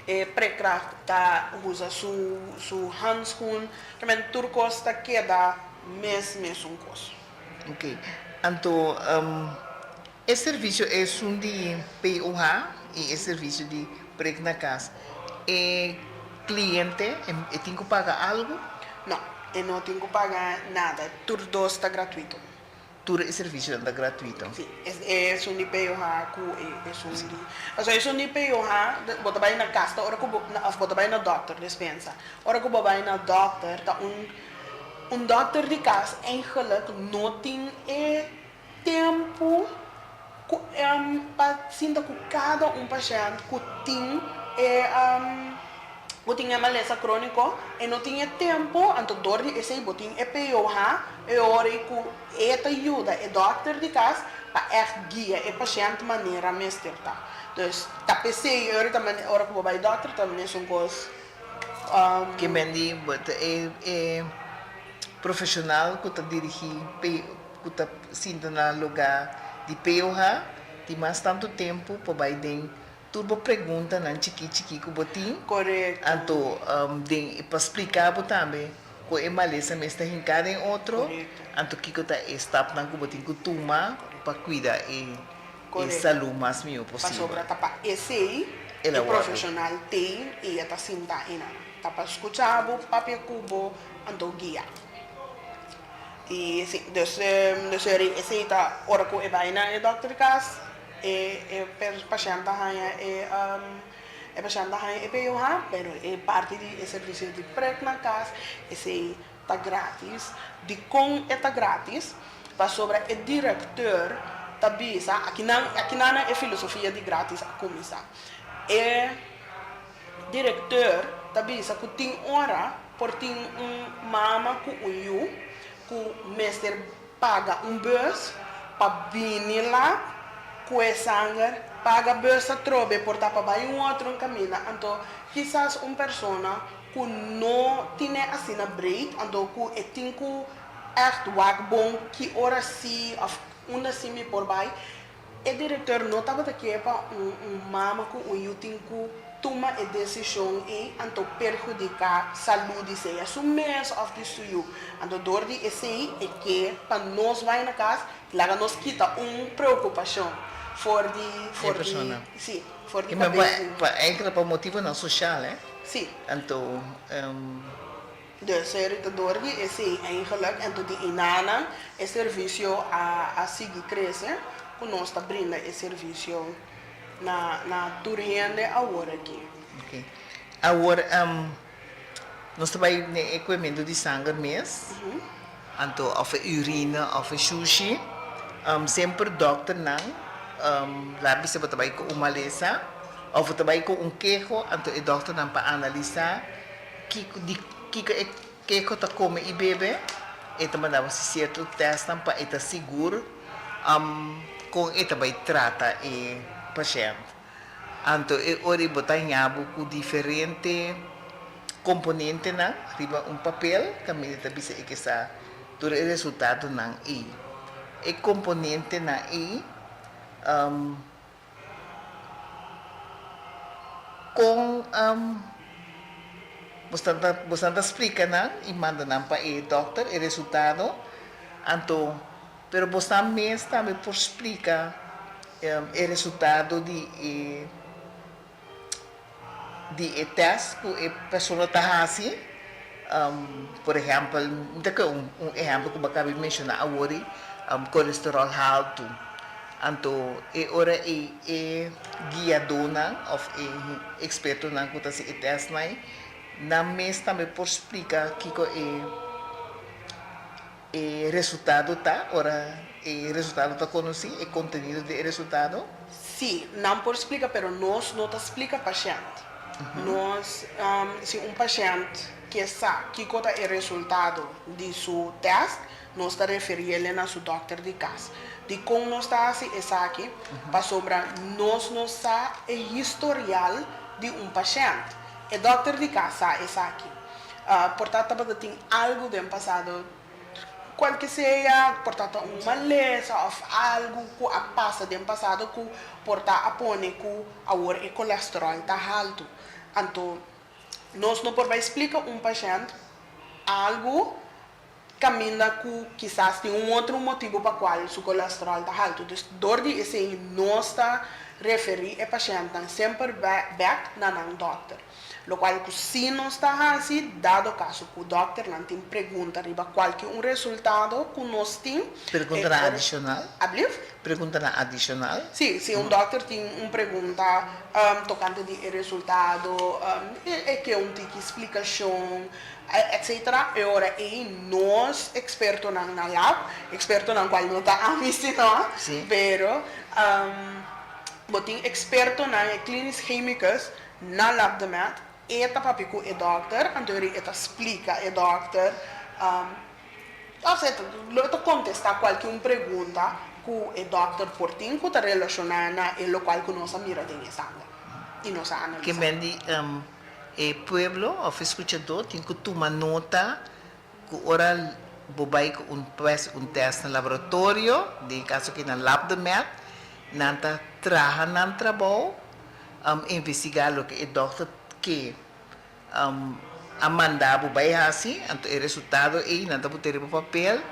E prekracht ta usa su su handschoen, men tur kos ta keda mes mesun kos. Ok, anto e servisio esun di POH i e servisio di prek na kas, e kliente e tin ku paga algu? No, e no tin ku paga nada, tur dos ta gratuito. Tur e servisionan ta gratuito. Sí, esun di POH ku esun di. Pasobra esun di POH, bo ta bai na kas ta ora ku bo, òf bo ta bai na dòkter, despensa. Ora ku bo bai na dòkter ta un, un dòkter di kas eigenlik no tin e tempu ku pa sinta ku kada un pashènt ku tin e. Bo tin e malesa króniko, e no tin e tempu, anto dor di esei bo tin e POH, e ora ei ku e ta yuda e dòkter di kas pa ègt guia e pashènt manera mester ta. Dus ta p'esei e ora ta ora ku bo bai dòkter ta mesun kos. Ke men di bo ta e e profeshonal ku ta dirigí ku ta sinta na lugá di POH tin mas tantu tempu pa bai den Tur bo preguntanan chikí chikí ku bo tin, Korekto. anto den pa splika bo tambe ku e malesa mes ta hinká den otro, Korekto. anto kiko ta e stapnan ku bo tin ku tuma pa kuida e e Korekto. salú mas mihó posibel. Pasobra ta pa esei El e a wòrdu. profeshonal t'ei i e ta sinta einan. Ta pa skucha bo, papia ku bo, anto guia. I si, dus dus esei ta ora ku e bai na e dòkter kas. E e pashènt ta haña e e pashènt ta haña e POH, pero e parti di e servisio di prek na kas esei ta grátis. Dikon e ta grátis? Pasobra e direkteur ta bisa, akinan akinan e filosofia di grátis a kuminsá. E direkteur ta bisa ku tin ora por tin un mama ku un yu ku mester Paga un bus pa bini la ku e sanger, paga bus atrobe por ta pa bai un otro un kaminda, anto kisas un persona ku no tine asina breed, anto ku e tin ku ègt wak bon ki ora si òf unda si mi por bai, e direktor no tabata ke pa un mama ku un yu tin ku. tuma e desishon ei anto perhudiká salú di sea su mes òf di su yu. Anto dor di esei e ke pa nos bai na kas laga nos kita un preokupashon for di E for di persona. sí for di I men kabes di. pa eigenlijk pa motibonan sosial hè. Sí. Anto. Dus e ta dor di esei eigenlijk en tot di enanan e servisio a a sigui krese ku nos ta brinda e servisio na na tur hende awor aki. Ok. Awor nos ta bai den e kuementu di sanger mes, anto of e urine of e shushi, semper dokternan la bisa bo ta bai ku un malesa of bo ta bai ku un keho, anto e dokternan pa analisa Kiko di kiko e keko ta kome i bebe? E ta manda bo si sierto testnan pa e ta sigur kon e ta bai trata e pashènt. Anto e ora ei bo ta haña bo ku diferente komponentenan riba un papel kaminda ta bisa e ke sa tur e resultadonan ei. E komponentenan ei Kon boso ta boso ta splika nan i manda nan pa e dòkter e resultado, anto pero boso mes tambe por splika e resultado di e di e tèst ku e persona ta hasi, por ehèmpel mi ta kue un ehèmpel ku bo a kaba di menshoná awor ei, kolesteròl haltu, anto e ora ei e guiadónan òf e ekspertonan ku ta hasi e tèstnan ei, nan mes tambe por splika kiko e E resultado ta ora e resultado ta konosí, e kontenido di e resultado. Sí, nan por splika pero nos no ta splika pashènt. Nos, si un pashènt ke sa kiko ta e resultado di su tèst, nos ta referí el'e na su dòkter di kas. Dikon nos ta hasi esaki? Pasobra nos no sa e historial di un pashènt. E dòkter di kas sa esaki. Por ta tabata tin algu den pasado, kualke sea, por ta ta un malesa òf algu ku a pasa den pasado ku por ta a pone ku awor e kolesteròl ta haltu. Anto nos no por bai splika un pashènt algu kaminda ku kisas tin un otro motibu pa kual su kolesteròl ta haltu. Dus dor di esei nos ta referí e pashèntnan semper bèk na nan dòkter. Lokual ku sí nos ta hasi, dado kaso ku dòkternan tin pregunta riba kualke un resultado ku nos tin, e Preguntanan adishonal? Ablief? Preguntanan adishonal? Sí, si un dòkter tin un pregunta tokante di e resultado, e ke un tiki splikashon, Etc. E ora ei nos expertonan na lab, expertonan cual no ta ami sino, pero bo tin expertonan, e klinisch chemicus na lab de med, e ta papia cu e dokter, anto e ta splica e dokter, of e ta lo e ta contesta cualke un pregunta cu e dokter por tin cu ta relaciona na e locual cu nos a mira den e sanger y nos a Ke analisa. men di E pueblo of e skuchadó tin ku tuma nota ku ora bo bai ku un pues un tèst na laboratorio, den e kaso aki na Labdemed, nan ta traha nan trabou, investigá loke e dòkter ke a manda bo bai hasi, anto e resultado ei nan ta put'é riba papel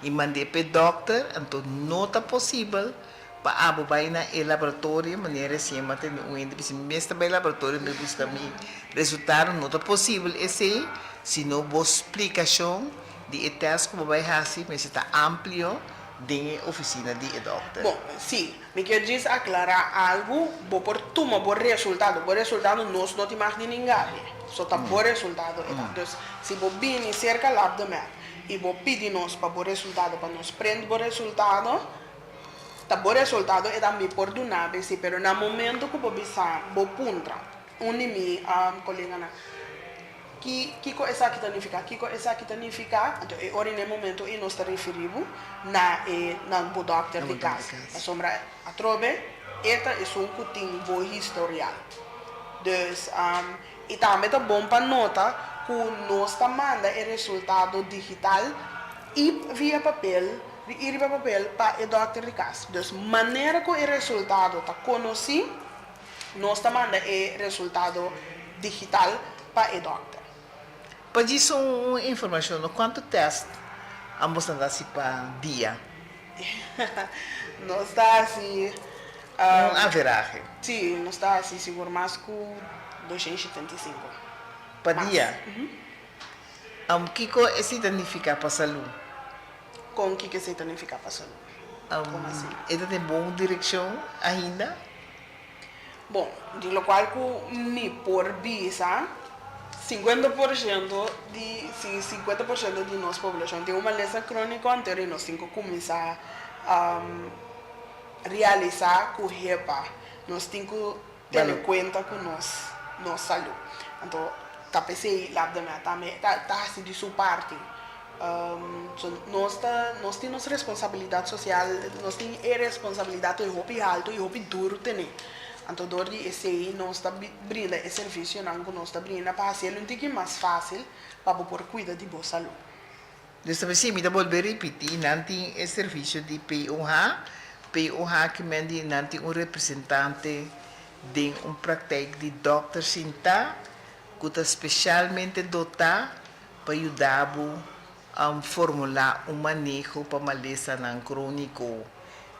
i mand'é p'e dòkter, anto no ta posibel Pa abo bai na e laboratorio, manera resien bo a tende un hende bisa mi mes ta bai laboratorio mi buska mi resultado, no ta posibel esei si no bo splikashon di e tèst ku bo bai hasi mester ta amplio den e ofisina di e dòkter. Bon, si, mi kier djis aklará algu, bo por tuma bo resultado, bo resultado nos no tin mag di ninga, so ta bo resultado e ta. Dus, si bo bini serka Labdemed i bo pidi nos pa bo resultado, pa nos prent bo resultado, Ta bo resultado e ta mi por duna be si pero na momento ku bo bisa bo puntra un di mi koleganan ki kiko esaki ta nifiká kiko esaki ta nifiká anto e ora i na e momento ei nos ta referí bo na e na bo dòkter di kas pasobra atrobe e ta esun ku tin bo historial dus i tambe ta bon pa nota ku nos ta manda e resultado digital i via papel. Di i riba papel pa e dòkter di kas. Dus manera ku e resultado ta konosí, Nos ta manda e resultado digital pa e dòkter. Pa djis un informashon, no kuantu tèst ambos ta hasi pa dia? Nos ta hasi. Un averahe. Sí, nos ta hasi sigur mas ku 275. Pa dia? Kiko esei ta nifiká pa salú? Kon kiko esei ta nifiká pa salú? Kon asina? E ta den bon direkshon ainda? Bon, di lokual ku mi por bisa, 50% di, si 50% di nos poblashon tin un malesa króniko, anto ri nos tin ku kuminsá realisá ku hepa nos tin ku tene kuenta ku nos nos salú. Anto ta p'esei Labdemed tambe ta ta hasi di su parti. So nos ta nos tin nos responsabilidat sosial, nos tin e responsabilidat ei hopi haltu i hopi duru tene. Anto dor di esei nos ta brinda e servisionan ku nos ta brinda pa hasiel un tiki mas fásil pa bo por kuida di bo salú. Dus ta p'esei mi ta bolbe ripití, nan tin e servisio di POH, POH ki men di nan tin un representante den un praktijk di dòkter sintá ku ta spesialmente dotá pa yuda bo formulá un maneho pa malesanan króniko.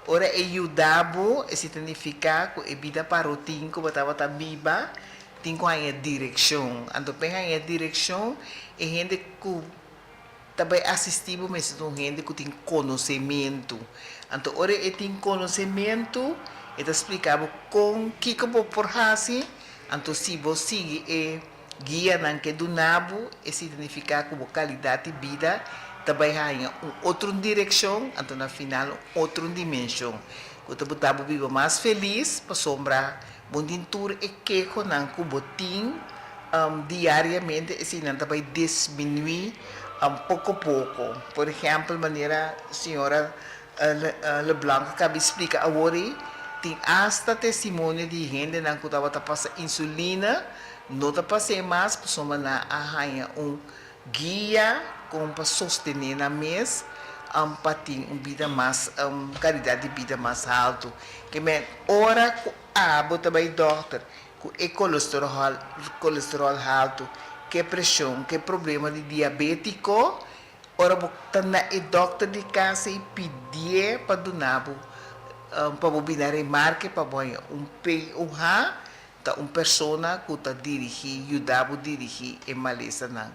Ora e yuda bo, esei ta nifiká ku e bida parotin ku bo tabata biba tin ku haña direkshon. Anto p'e haña direkshon e hende ku ta bai asistí bo mester ta un hende ku tin konosementu. Anto ora e tin konosementu, e ta splika bo kon, kiko bo por hasi, anto si bo sigui e guianan ke duna bo, esei ta nifiká ku bo kalidat di bida ta bai haña un otro direkshon, anto na final un otro dimenshon, ku ta buta bo biba mas felis pasobra bo tin tur e kehonan ku bo tin diariamente eseinan ta bai disminuí poko poko. Por ehèmpel manera señora Leblanc a kaba di splika awor ei, tin asta testimonio di hendenan ku tabata pasa insulina no ta pas'é mas pasobra nan a haña un guia kon pa sostené nan mes pa tin un bida mas kalidat di bida mas haltu. Ke men ora ku abo ta bai dòkter ku e kolesteròl kolesteròl haltu, ke preshon, ke problema di diabétiko, ora bo ta na e dòkter di kas ei pidié pa duna bo pa bo bini remarke pa bo haña un POH, ta un persona ku ta dirigí, yuda bo dirigí e malesanan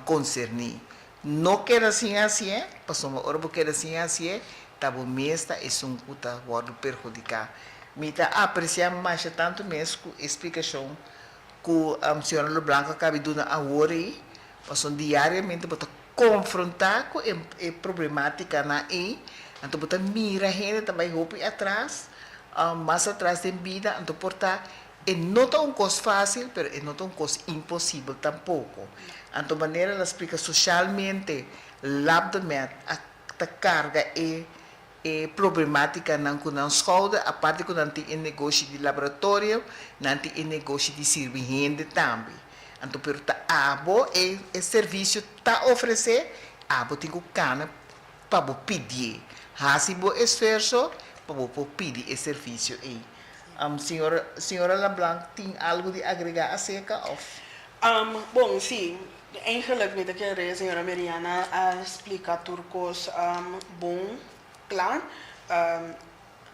konserní. No keda sin hasié, pasobra ora bo keda sin hasié, ta bo mes ta esun ku ta wòrdu perhudiká. Mi ta apresiá masha tantu mes ku e splikashon ku señora Loblanco a kaba di duna awor ei, pasobra diariamente bo ta konfrontá ku e problemátikanan ei, anto bo ta mira hende ta bai hopi atras, mas atras den bida, anto por ta E no ta un kos fásil, pero e no ta un kos imposibel tampoko. Anto manera el a splika soshalmente Labdemed a ta karga e e problemátikanan ku nan skouder, aparte ku nan tin e negoshi di laboratorio, nan tin e negoshi di sirbi hende tambe. Anto pero ta abo e e servisio ta ofresé, abo tin ku kana pa bo pidié. Hasi bo esfuerso pa bo por pidi e servisio ei. Señor, señora Lablanc tin algo di agregá acerca of? Bon, sí. Eigenlijk mi ta kere señora Meriana a splica tur cos bon cla.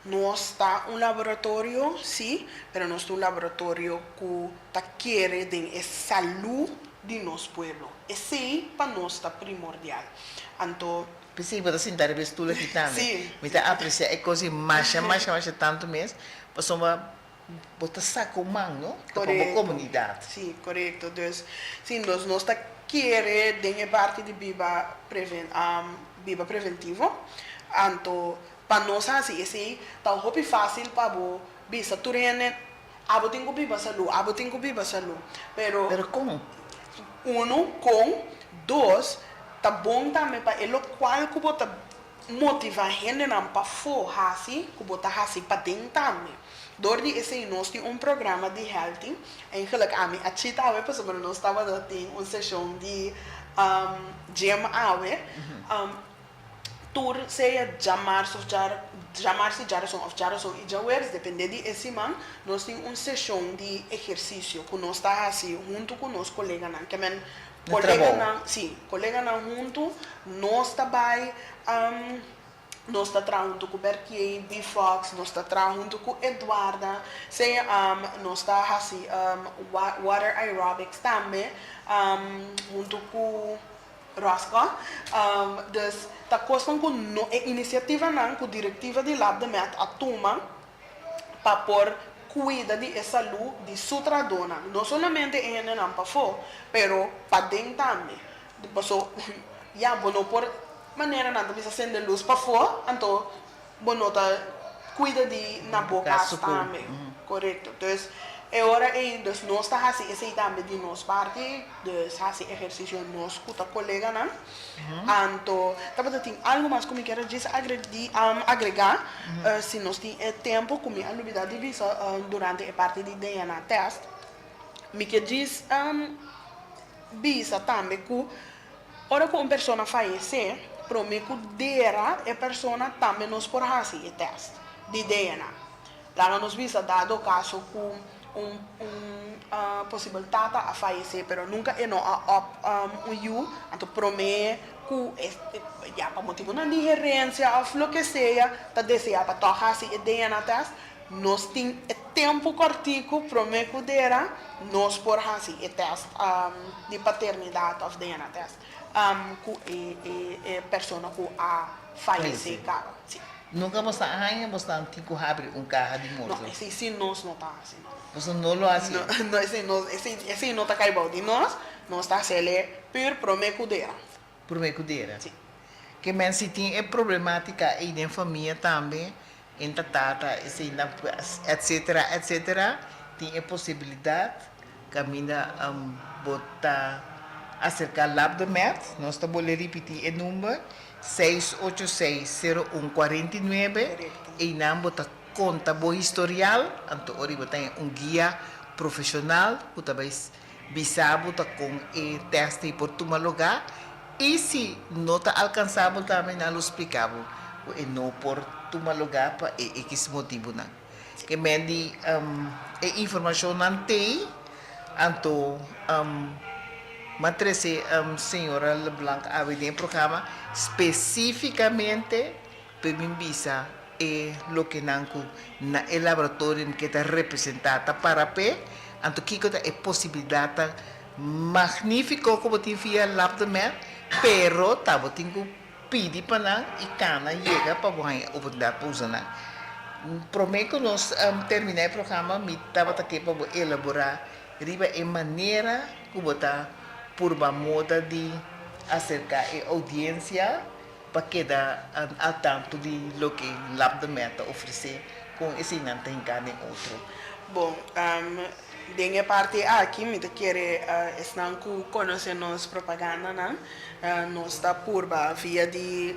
Nos ta un laboratorio, sí, pero nos ta un laboratorio cu ta kere den e salud di nos pueblo. Esey pa nos ta primordial. Anto. P'esei bo ta sinta riba e stul aki tambe. Sí. Mi ta aprecia e cos ei masha, masha, masha tanto mes, pasobra bo ta saca un man, no? Ta pa bo comunidad. Sí, corecto. Dus, sí, nos, nos ta kere den e parti di biba preven, biba preventivo. Anto, pa nos hasi esei, ta hopi fácil pa bo bisa tur hende, Abo tin ku biba salú, abo tin ku biba salú. Pero. Pero kon? Unu, kon. Dos, ta bon tambe pa e lokual ku bo ta motivá hendenan pafó hasi, ku bo ta hasi paden tambe. Dor di esei nos tin un programa di healthy. Eigenlijk ami a chita awe pasobra nos tabata tin un seshon di gym awe. Tur sea djamars of djamars i djarason of djarason i djaweps, depende di e siman, nos tin un seshon di ehersisio ku nos ta hasi huntu ku nos koleganan. Ke men koleganan, si, koleganan huntu nos ta bai, nos ta traha huntu ku Berkiey, B Fox, nos ta traha huntu ku Eduarda, sea nos ta hasi water aerobics tambe huntu ku. Rosco. Dus ta kosnan ku no e inisiativanan ku direktiva di Lab de Met a tuma pa por kuida di e salú di su trahadónan, no solamente e hendenan pafó, pero paden tambe. Paso ya bo no por manera nan ta bisa sende lus pafó, anto bo no ta kuida di na bo kas tambe. Korekto. Dus e ora ei dus nos ta hasi esei tambe di nos parti, dus hasi ehersisio nos ku ta koleganan. Anto tabata tin algu mas ku mi kier a djis agregá, si nos tin e tempu ku mi a lubidá di bisa durante e parti di DNA test. Mi ke djis bisa tambe ku Ora ku un persona fayesé, promé ku dera e persona tambe nos por hasi e tèst di DNA. Laga nos bisa dado kaso ku un un posibel tata a fayesé pero nunka e no a òp un yu, anto promé ku e ya pa motibunan di herensia òf loke sea ta deseá pa tòg hasi e DNA tèst, Nos tin e tempu kòrtiku promé ku dera nos por hasi e tèst di paternidat òf DNA tèst ku e persona ku a fayesé kaba. Sí. Nunka bo sa haña bo sa tin ku habri un kaha di morto? No, esei sí nos no ta hasi no. Boso no lo hasi? No, no, esei no, esei, esei no ta kai bou di nos. Nos ta hasiel pur promé ku dera. Promé ku dera? Sí. Ke men si tin e problematika ei den famia tambe, en ta tata, esei nan, etcetera, etcetera, tin e posibilidat kaminda bo ta aserká Lab de Med, nos ta bolbe ripití e number, 686 01 49, einan bo ta konta bo historial, anto ora bo ta haña un guia profeshonal ku ta bai Bisa bo ta kon e tèst ei por tuma lugá i si no ta alkansabel tambe nan lo splika bo ku e no por tuma lugá pa e ekis motibunan. Ke men di e informashonnan t'ei, anto m'a trese señora Leblanc awe den e programa spesífikamente pa e bin bisa E lokenan ku na e laboratorium ke ta representá ta para p'e, anto kiko ta e posibilidatnan magnífiko ku bo tin via Labdemed, pero ta bo tin ku pidi pa nan i kana yega pa bo haña e oportunidat pa usa nan. Promé ku nos terminá e programa mi tabata ke pa bo elaborá riba e manera ku bo ta purba moda di aserká e oudiensia pa keda al tanto di loke Labdemed ta ofresé, kon eseinan ta hinká den otro? Bon, den e parti aki mi ta kere esnan ku konosé nos propagandanan, nos ta purba via di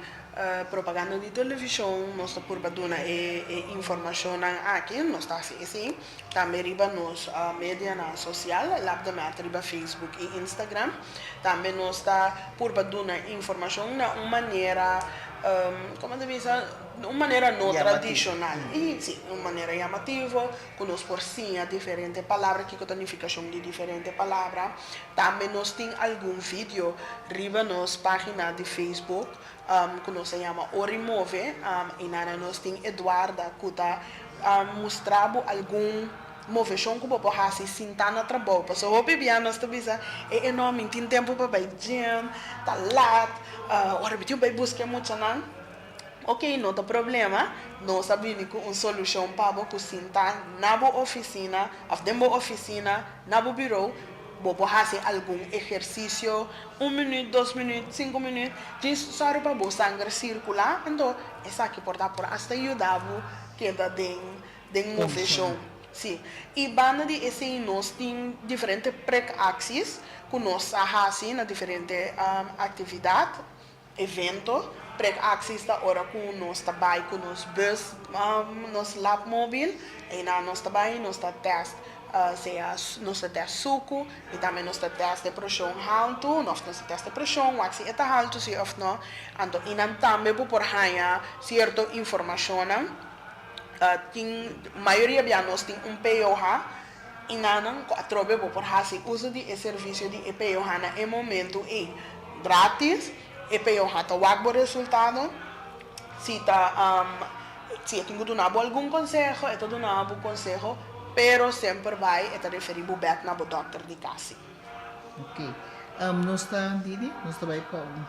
propaganda di televishon, nos ta purba duna e informashonnan aki, nos ta hasi esei tambe riba nos medianan sosial, Labdemed riba Facebook i Instagram. Tambe nos ta purba duna informashon na un manera, komo ta bisa, un manera no tradishonal. I si, un manera yamativo ku nos por siña diferente palabra, kiko ta nifikashon di diferente palabra. Tambe nos tin algun video riba nos página di Facebook ku nos ta yama Ori Move. I nana nos tin Eduarda ku ta mustra bo algun. Moveshon ku bo por hasi sin ta na trabou. Pasobra hopi bia nos ta bisa, E e no, mi tin tempu pa bai gym, ta lat, ora mi tin bai buska e muchanan. Ok, no ta problema, nos a bini ku un solushon pa bo ku sin ta na bo ofisina òf den bo ofisina, na bo birou, bo por hasi algun ehersisio, un minüt, dos minüt, sinku minüt, djis sòru pa bo sanger sirkulá, anto esaki por ta por asta yuda bo keda den Den moveshon, sí. I banda di esei nos tin diferente prekaksies ku nos a hasi na diferente aktividat, evento. Prekaksies ta ora ku nos ta bai ku nos bus, nos labmobil, einan nos ta bai, nos ta tèst. Sea nos ta tèst suku i tambe nos ta tèst e preshon haltu, òf nos ta tèst e preshon, wak si e ta haltu si òf no. Anto einan tambe bo por haña sierto informashonnan. Tin mayoria bia nos tin un POH einan ku atrobe bo por hasi uso di e servisio di e POH na e momentu ei gratis. E POH ta wak bo resultado. Si ta si e tin ku duna bo algun konseho, e ta duna bo konseho, pero semper bai e ta referí bo bèk na bo dòkter di kasi. Ok. Nos ta Didi, nos ta bai pa un.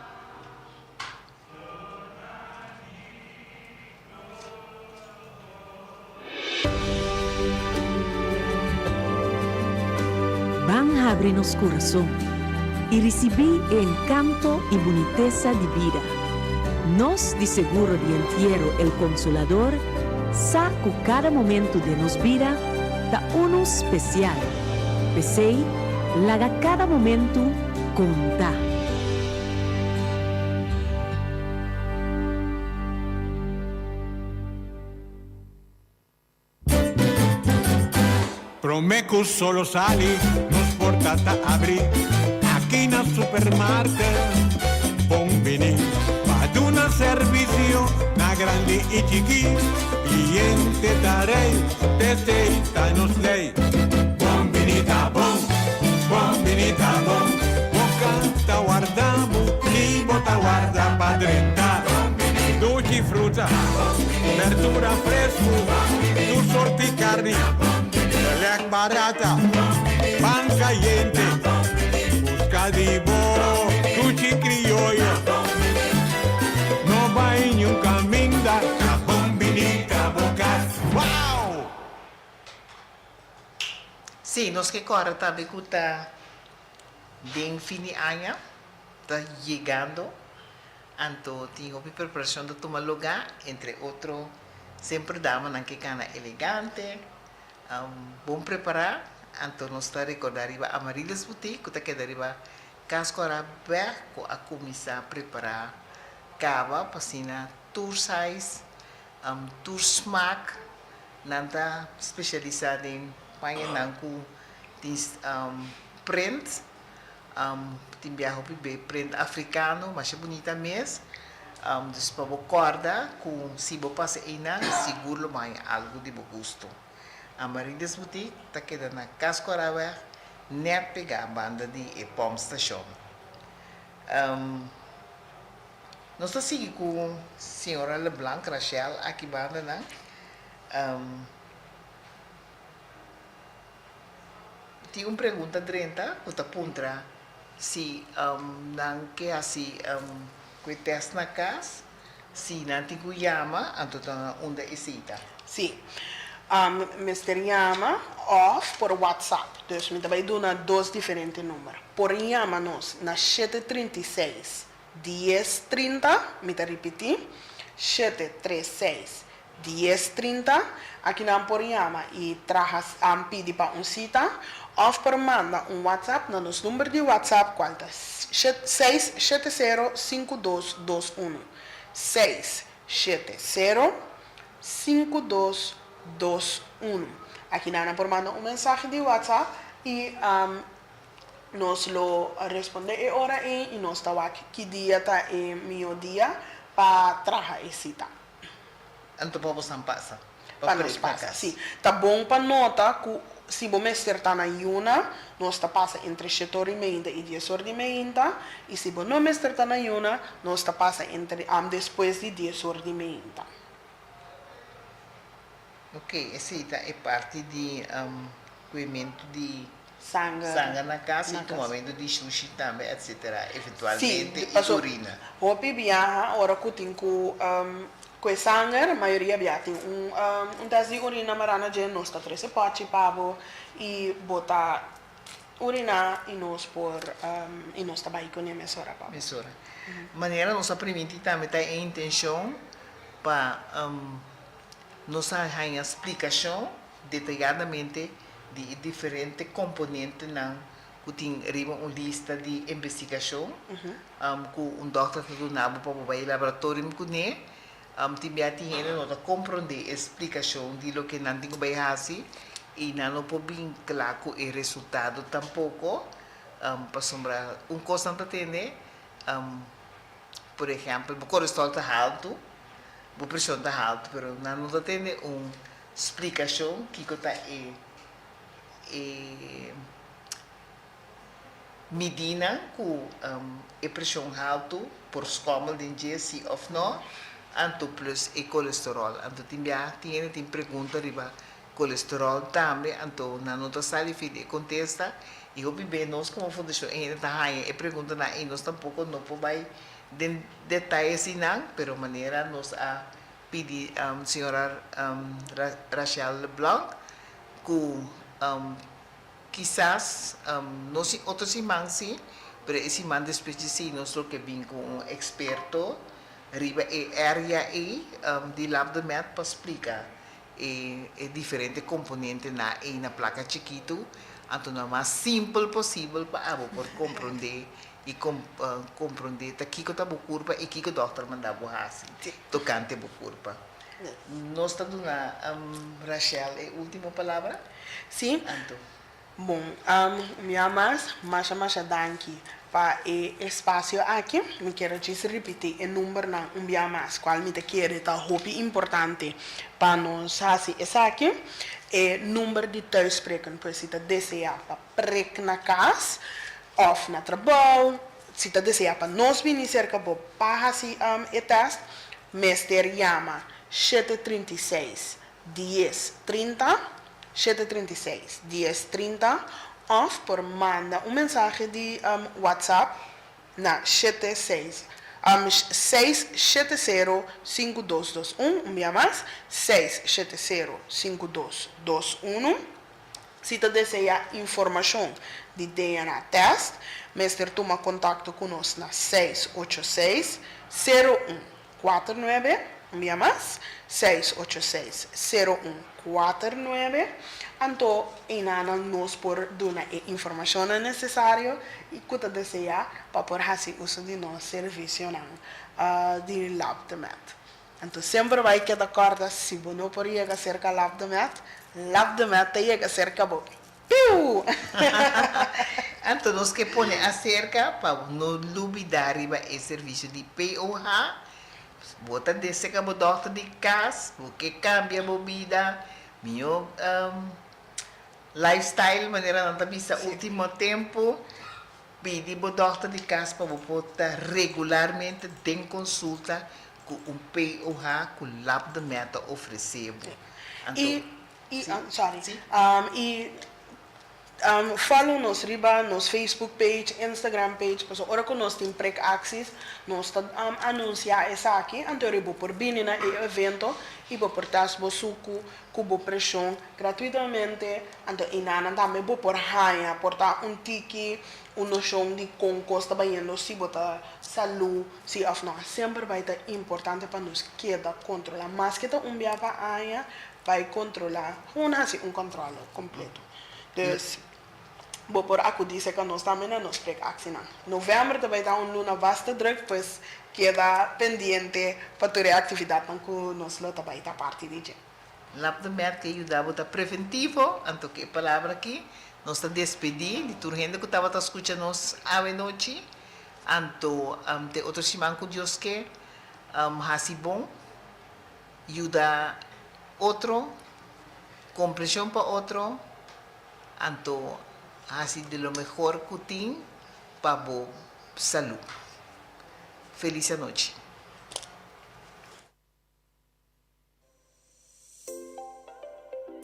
Ban habri nos kurason i risibí e enkanto i bunitesa di bida. Nos di Seguro di Entiero El Consolador sa ku kada momentu den nos bida ta unu spesial. P'esei, laga kada momentu konta! Prome cu solo sali, nos porta ta abri aki na Supermarket. Bon bini pa duna servicio na grandi y chiki. Cliente ta rey, t'esey ta nos ley. Bon bini ta bon, bon bini ta bon. Boca ta warda bo, ni bo ta warda pa drenta. Duchi fruta, berdura fresku, tur sorti karni, lek barata, pan kayente. Buska di bo duchi krioyo. No bai niun kaminda, ta bon bini ta bo kas. Wow! Sí, nos ke kòrda tambe ku ta den fin di aña ta yegando, anto tin hopi preparashon ta tuma lugá, entre otro semper damanan ke kana elegante, bon prepará, anto nos ta rekordá riba Amaryllis Boutique ku ta keda riba Kas Kòrá bèk ku a kuminsá prepará kaba pa asina tur size, tur smak. Nan ta spesialisá den pañanan ku tin print, tin biaha hopi be print afrikano, masha bunita mes. Dus pa bo kòrda ku si bo pasa einan sigur lo bo haña algu di bo gusto. Amaryllis Boutique ta keda na Cas Coraweg nèt pegá banda di e pòmpstashon. Nos ta sigui ku señora Leblanc Rachel aki banda nan. Tin un pregunta drenta ku ta puntra si nan ke hasi ku e tèst na kas, si nan tin ku yama, anto ta na unda esei ta. Sí. Mester yama òf por WhatsApp. Dus mi ta bai duna dos diferente number. Por yama nos na 736 Dies 30, mi ta ripití, 736 dies 30, aki nan por yama i traha pidi pa un sita òf por manda un WhatsApp na nos number di WhatsApp kual ta seis shete sero sinku dos dos unu, seis shete sero sinku dos dos unu. Aki nan por manda un mensahe di WhatsApp i Nos lo responde e ora ei i nos ta wak ki dia ta e mihó dia pa traha e sita. Anto pa bosan pasa pa nos pasa, si. Ta bon pa nota ku si bo mester ta na yuna, nos ta pasa entre shete or di meinta i dies or di meinta, i si bo no mester ta na yuna, nos ta pasa entre despues di dies or di meinta. Ok, esei ta e parti di kuementu di sanger na kas i tumamentu di shushi tambe etcetera, eventualmente i urina. Hopi biaha ora ku tin ku kue sanger, mayoria bia tin un un tèst di urina mará na dje, nos ta trese pòchi pa bo i bo ta uriná i nos por i nos ta bai kuné mesora pa bo. Mesora. Manera nos a primintí tambe ta e intenshon pa Nos a haña splikashon detayadamente di e diferente komponentenan ku tin riba un lista di investigashon ku un dòkter ta duna bo pa bo bai e laboratorium kuné. Tin bia tin hende no ta komprondé e splikashon di loke nan tin ku bai hasi. i nan no por bin kla ku e resultado tampoko, pasobra un kos nan ta tende, por ehèmpel bo kolesteròl ta haltu, bo preshon ta haltu, pero nan no ta tende un splikashon kiko ta e e midinan ku e preshon haltu por skòmel den dje si òf nò, anto plus e kolesteròl. Anto tin biaha tin hende tin pregunta riba kolesteròl tambe, anto nan no ta sali fi di e kontesta i hopi be nos komo fundashon e hende ta haña e preguntanan ei nos tampoko no por bai den detaye asinan, pero manera nos a pidi señora Rachel Leblanc ku Kisas, no si otro siman si, pero e siman despues di si nos lo ke bin ku un eksperto riba e area ei di Labdemed pa splika e e diferente komponentenan ei na plaka chikitu, anto na mas simpel posibel pa abo por komprondé i komprondé ta kiko ta bo kurpa i kiko dòkter manda bo hasi tokante bo kurpa. Nos ta duna Rachel e ultimo palabra. Sí. Anto. Bon, un bia mas, masha masha danki pa e espasio aki. Mi kier a djis ripití e numbernan un bia mas, kual mi ta kere ta hopi importante pa nos hasi esaki. E number di thuisprikken, pues si ta deseá pa prik na kas òf na trabou, si ta deseá pa nos bini serka bo pa hasi e tèst, mester yama 736 10:30, 7:36, 10:30, òf por manda un mensahe di WhatsApp na shete seis, 670 5221, un bia mas, 670 5221. Si ta deseá informashon di DNA tèst, mester tuma kontakto ku nos na 686 0149, un bia mas, 686 0149. Anto einanan nos por duna e informashonnan nesesario i ku ta deseá pa por hasi uso di nos servisionan di LabdeMed. Anto semper bai keda kòrda si bo no por yega serka LabdeMed, LabdeMed ta yega serka bo. Piu! Anto nos ke pone aserka pa bo no lubidá riba e servisio di POH. Bo ta deseka bo dòkter di kas, bo ke kambia bo bida, mihó lifestyle manera nan ta bisa último tempu, pidi bo dòkter di kas pa bo por ta regularmente den konsulta ku un POH ku LabdeMed ta ofresé bo. Anto. I, sorry, i follow nos riba nos Facebook page, Instagram page, pasobra ora ku nos tin prek aksis nos ta anunsiá esaki, anto ora bo por bini na e evento i bo por tèst bo suku ku bo preshon gratuitamente, anto einanan tambe bo por haña por ta un tiki, un noshon di kon kos ta bayendo, si bo ta salú si òf no. Semper bai ta importante pa nos keda kontrolá, maske ta un bia pa aña, Bai kontrolá, gewoon hasi un kòntròle kompleto. Dus bo por akudí serka nos tambe na nos prekaksinan. Novèmber ta bai ta un luna basta drùk, pues keda pendiente pa tur e aktividatnan ku nos lo ta bai ta parti di dje. Lap de Met ke yuda bo ta preventivo, anto ku e palabra aki nos ta despedí di tur hende ku tabata skucha nos awe nochi. Anto te otro siman ku Dios ke, hasi bon. Yuda otro, comprension pa otro, anto haci di lo mehor cu tin pa bo salud. Feliz anochi.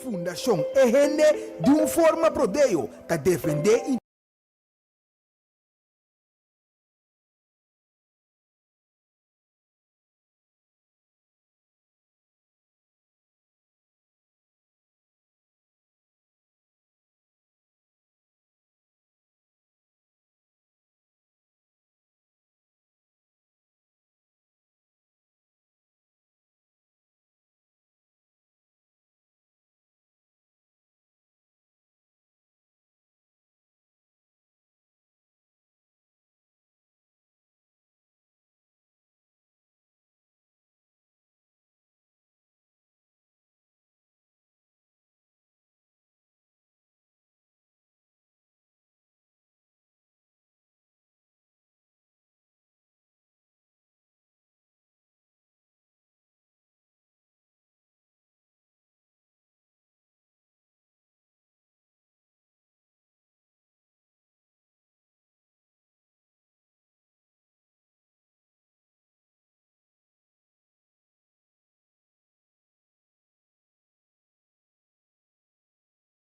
Fundashon E Hende di un forma prodeo ta defendé.